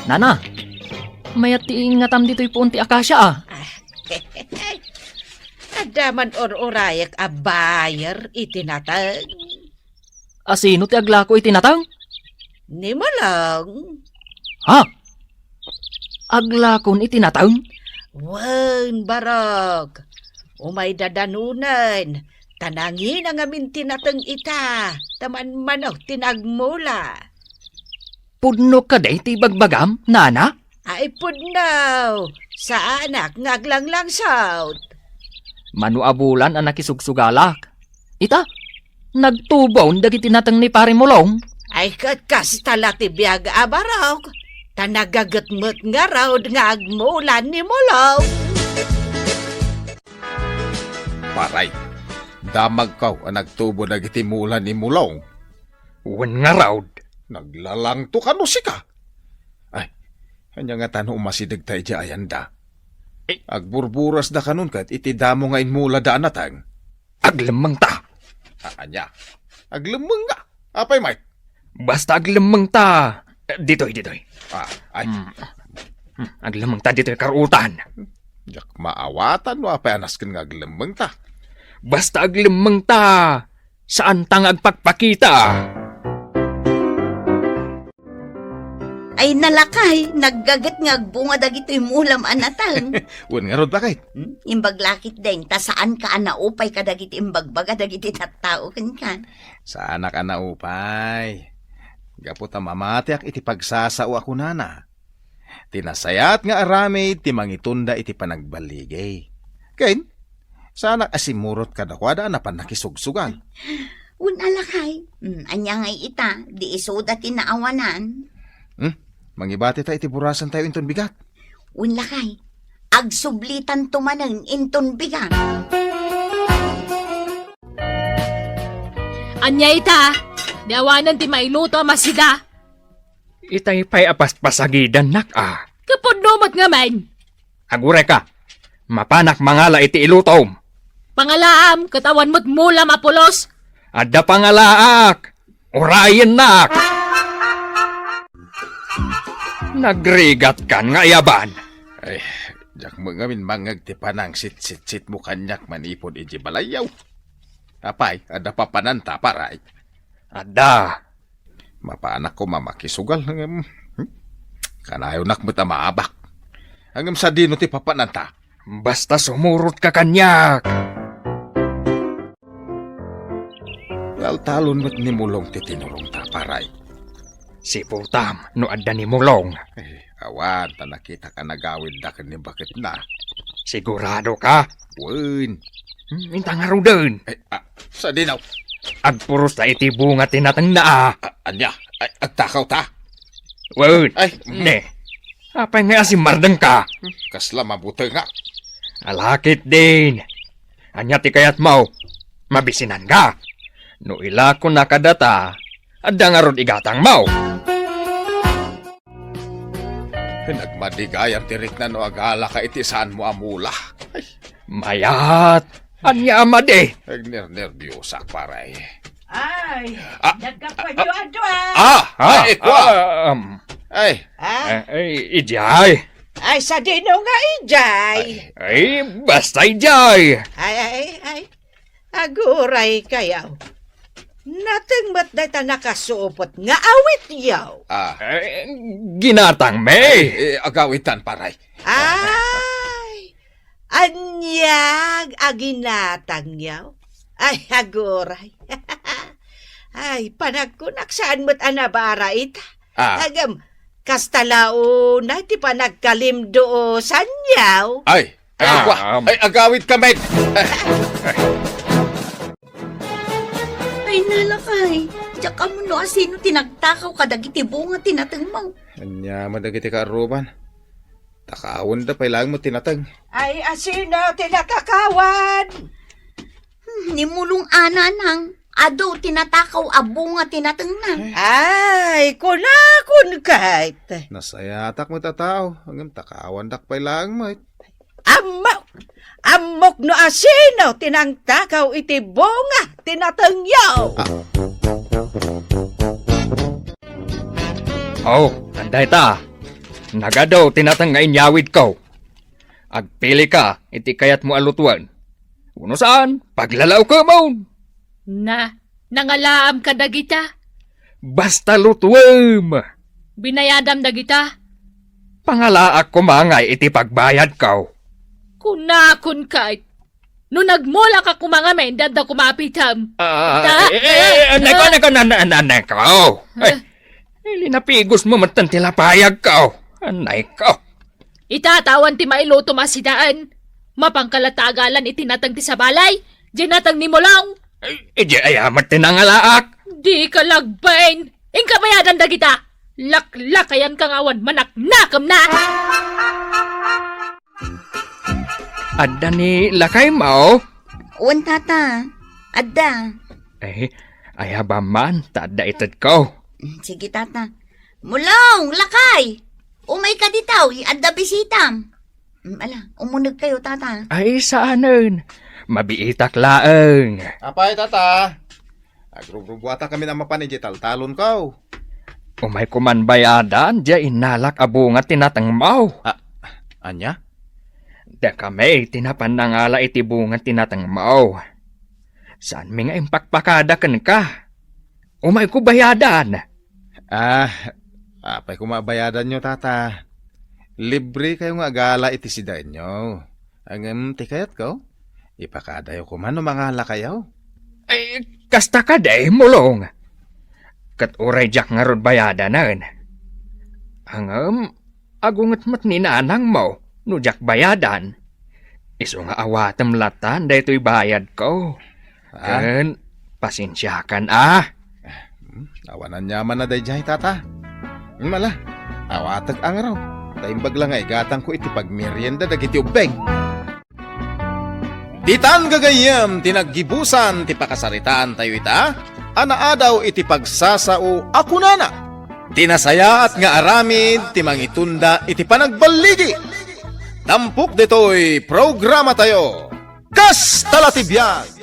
Nana, mayat ti ingatam ditoy puon ti akasia a. Adda man ur-urayek a buyer iti nateng. Asino ti aglako iti nateng? Ni Mulong. Ha? Aglakon iti nateng? Wen, barok. Umay dadanunen, ta nangina ngamin ti nateng ita, ta manmano ti nagmula. Pudno kadi ti ibagbagam, nana? Ay, pudno. Saanak nga aglanglangsot. Mano a bulan a nakisugsugalak. Ita, nagtubon dagiti nateng ni Pare Mulong. Ay, ket kasta la ti biag a barok, ta nagaget met ngarud nga agmula ni Mulong. Paray, damagko a nagtubo dagiti mula ni Mulong. Wen ngarud. Naglalangto kano sika? Ay, ania ngata no umasideg ta idiay ayanda? Eh. Agburburas da kanon ket iti damo nga inmula da a nateng. Aglemmeng ta. A-, ania? Aglemmeng nga? Apay met? Basta aglemmeng ta. Eh, ditoy, ditoy. Ah, ay. Hmm. Hmm, aglemmeng ta ditoy karutan. Diak maawatan no apay a nasken nga aglemmeng ta. Basta aglemmeng ta. Saan ta nga agpakpakita. Ay, nalakay, naggaget nga agbunga dagitoy mulam a nateng. Wen ngarud, bakit? Hmm? Imbag lakit den, ta saan ka a naupay kadagiti imbagbaga dagiti tattao kenka. Saanak a naupay. Gapu ta mamatiak iti pagsasao a kunana. Ti nasayaat nga aramid ti mangitunda iti panagballigi. Ken, saanak a simmurot kadakuada a napan nakisugsugal. Wen a, lakay. Mm, ania ngay ita, di isuda ti naawanan? Hmm? Mangibatita iti burasentayo inton bigat. Wen, lakay. Agsublitanto manen inton bigat. Ania ita? Di awanen ti mailuto a masida. Itay pay a paspasagidannak a. Kapudno met ngamin. Agurayka, mapanak mangala iti ilutom. Pangalaam, ket awan met mulam a pulos. Adda pangalaak, urayennak. Nagrigatkan nga ayaban. Ay, diak met ngamin mangngeg ti panangsitsitsitmo kaniak manipud idiay balayyo. Apay, adda papananta, paray? Adda. Mapanak koma makisugal, ngem, hmm? Kanayonak met a maabak. Ngem sadino ti papananta? Basta sumurotka kaniak. Taltalon met ni Mulong ti tinurongta, paray. Siputam no adda ni Mulong. Eh, awan, ta nakitak a nagawidda ken ni baketna. Sigurado ka? Wen. Hmm, inta ngaruden. Eh, ah, sadino? Agpuros ta iti bunga ti natengna a. Ah, ania? Ay, agtakaw ta? Wen. Ay, mm. Ne. Apay nga asimmardeng ka? Hmm, kasla mabutengak. Alakit din. Ania ti kayatmo? Mabisinan ka? No ilako na kadata, adda ngarud igatangmo. Nagmadi gayam ti rikna no agala ka iti saanmo a mula. Ay. Mayat! Ania a madi? Agnernerbiosak, pare. Ay, ah, nagkapanyo ah, adu, ah. Ah, ah, ay, kua. Ah, um, ay. Ah? Eh, ay, idiay. Ay, sadino nga idiay? Ay, ay, basta idiay. Ay, ay, ay. Aguray kayaw. Nateng met dayta nakasupot nga awityaw. Ah. Eh, ginatang, me. Ay, eh, agawitan, paray. Ay, aniag a ginatangyaw? Ay, aguray. Ay, panagkunak saan met a nabara ita. Ah. Agam, kasta la unay ti panagkalimduosanyaw. Ay, ay, ah, kua. Um. Ay, agawid kami. Ay, nalakay. Diak ammo no asino ti nagtakaw kadagiti bunga ti natengmo. Ania met dagiti kaaruban? Takawenda pay laeng met ti nateng. Ay, asino ti natakawan? Hmm, ni Mulong a nanang, adu ti natakaw a bunga ti natengna. Ay, kunakon ket. Nasayatak met a tao, ngem takawandak pay laeng met. Ammok! Ammok no asino ti nangtakaw iti bunga ti natengyo! Ah. Oh, adda ita. Nagadu ti nateng nga inyawidko. Agpili ka iti kayatmo a lutoen. Wenno saan, paglalaokemon. Na, nangalaam kadagita? Basta lutuem. Binayadam dagita? Pangalaak koma ngay iti pagbayadko. Kunakon ket, no nagmulak a koma ngamin, adda koma apitem. Ah, ta-, eh, eh, eh, ah, nako, ah, nako, na, na, na, nako. Ay, ah. Eh, linapigosmo metten ti lapayagko. Anay ko. Ita, ta awan ti mailutom a sidaen. Mapanka la ta agalan iti nateng ti sabali, diay nateng ni Mulong. Ay, idiay aya met ti nangalaak. Dika lagbain. Inka bayadan dagita. Laklakayanka nga awan manaknakemna. Adda ni lakaymo? Wen, tata. Adda. Eh, ayabam man, ta adda itedko. Mm, sige, tata. Mulong, lakay! Umayka ditoy, adda bisitam. Mm, ala, umunegkayo, tata. Ay, saanen. Mabiitak laeng. Apay, tata? Agrubrubuatakami a mapan idiay taltalonko. Umayko man bayadan diay innalak a bunga ti natengmo. Ah, ania? Dakami ti napan nangala iti bunga ti natengmo. Saanmi nga impakpakada kenka. Umayko bayadan. Ah, apay koma a bayadanyo, tata? Librekayo nga agala iti sidaenyo. Ngem ti kayatko, ipakadayo koma no mangalakayo. Ay, kasta kadi, Mulong. Ket uray diak ngarud bayadanen. Ngem, agunget met ni nanangmo no diak bayadan. Isu nga awatem latan daytoy bayadko. Ah? Ken, pasensiakan, ah. Hmm, awan aniamanna daydiay, tata. Mala, awatek a ngarud. Ta imbag la nga igatangko iti pagmerienda dagiti ubbing. Ditan gagayyem ti naggibusan ti pakasaritaantayo ita, a naadaw iti pagsasao a kunana, "Ti nasayaat nga aramid ti mangitunda iti panagballigi." Tampok ditoy programatayo, Kasta la ti biag!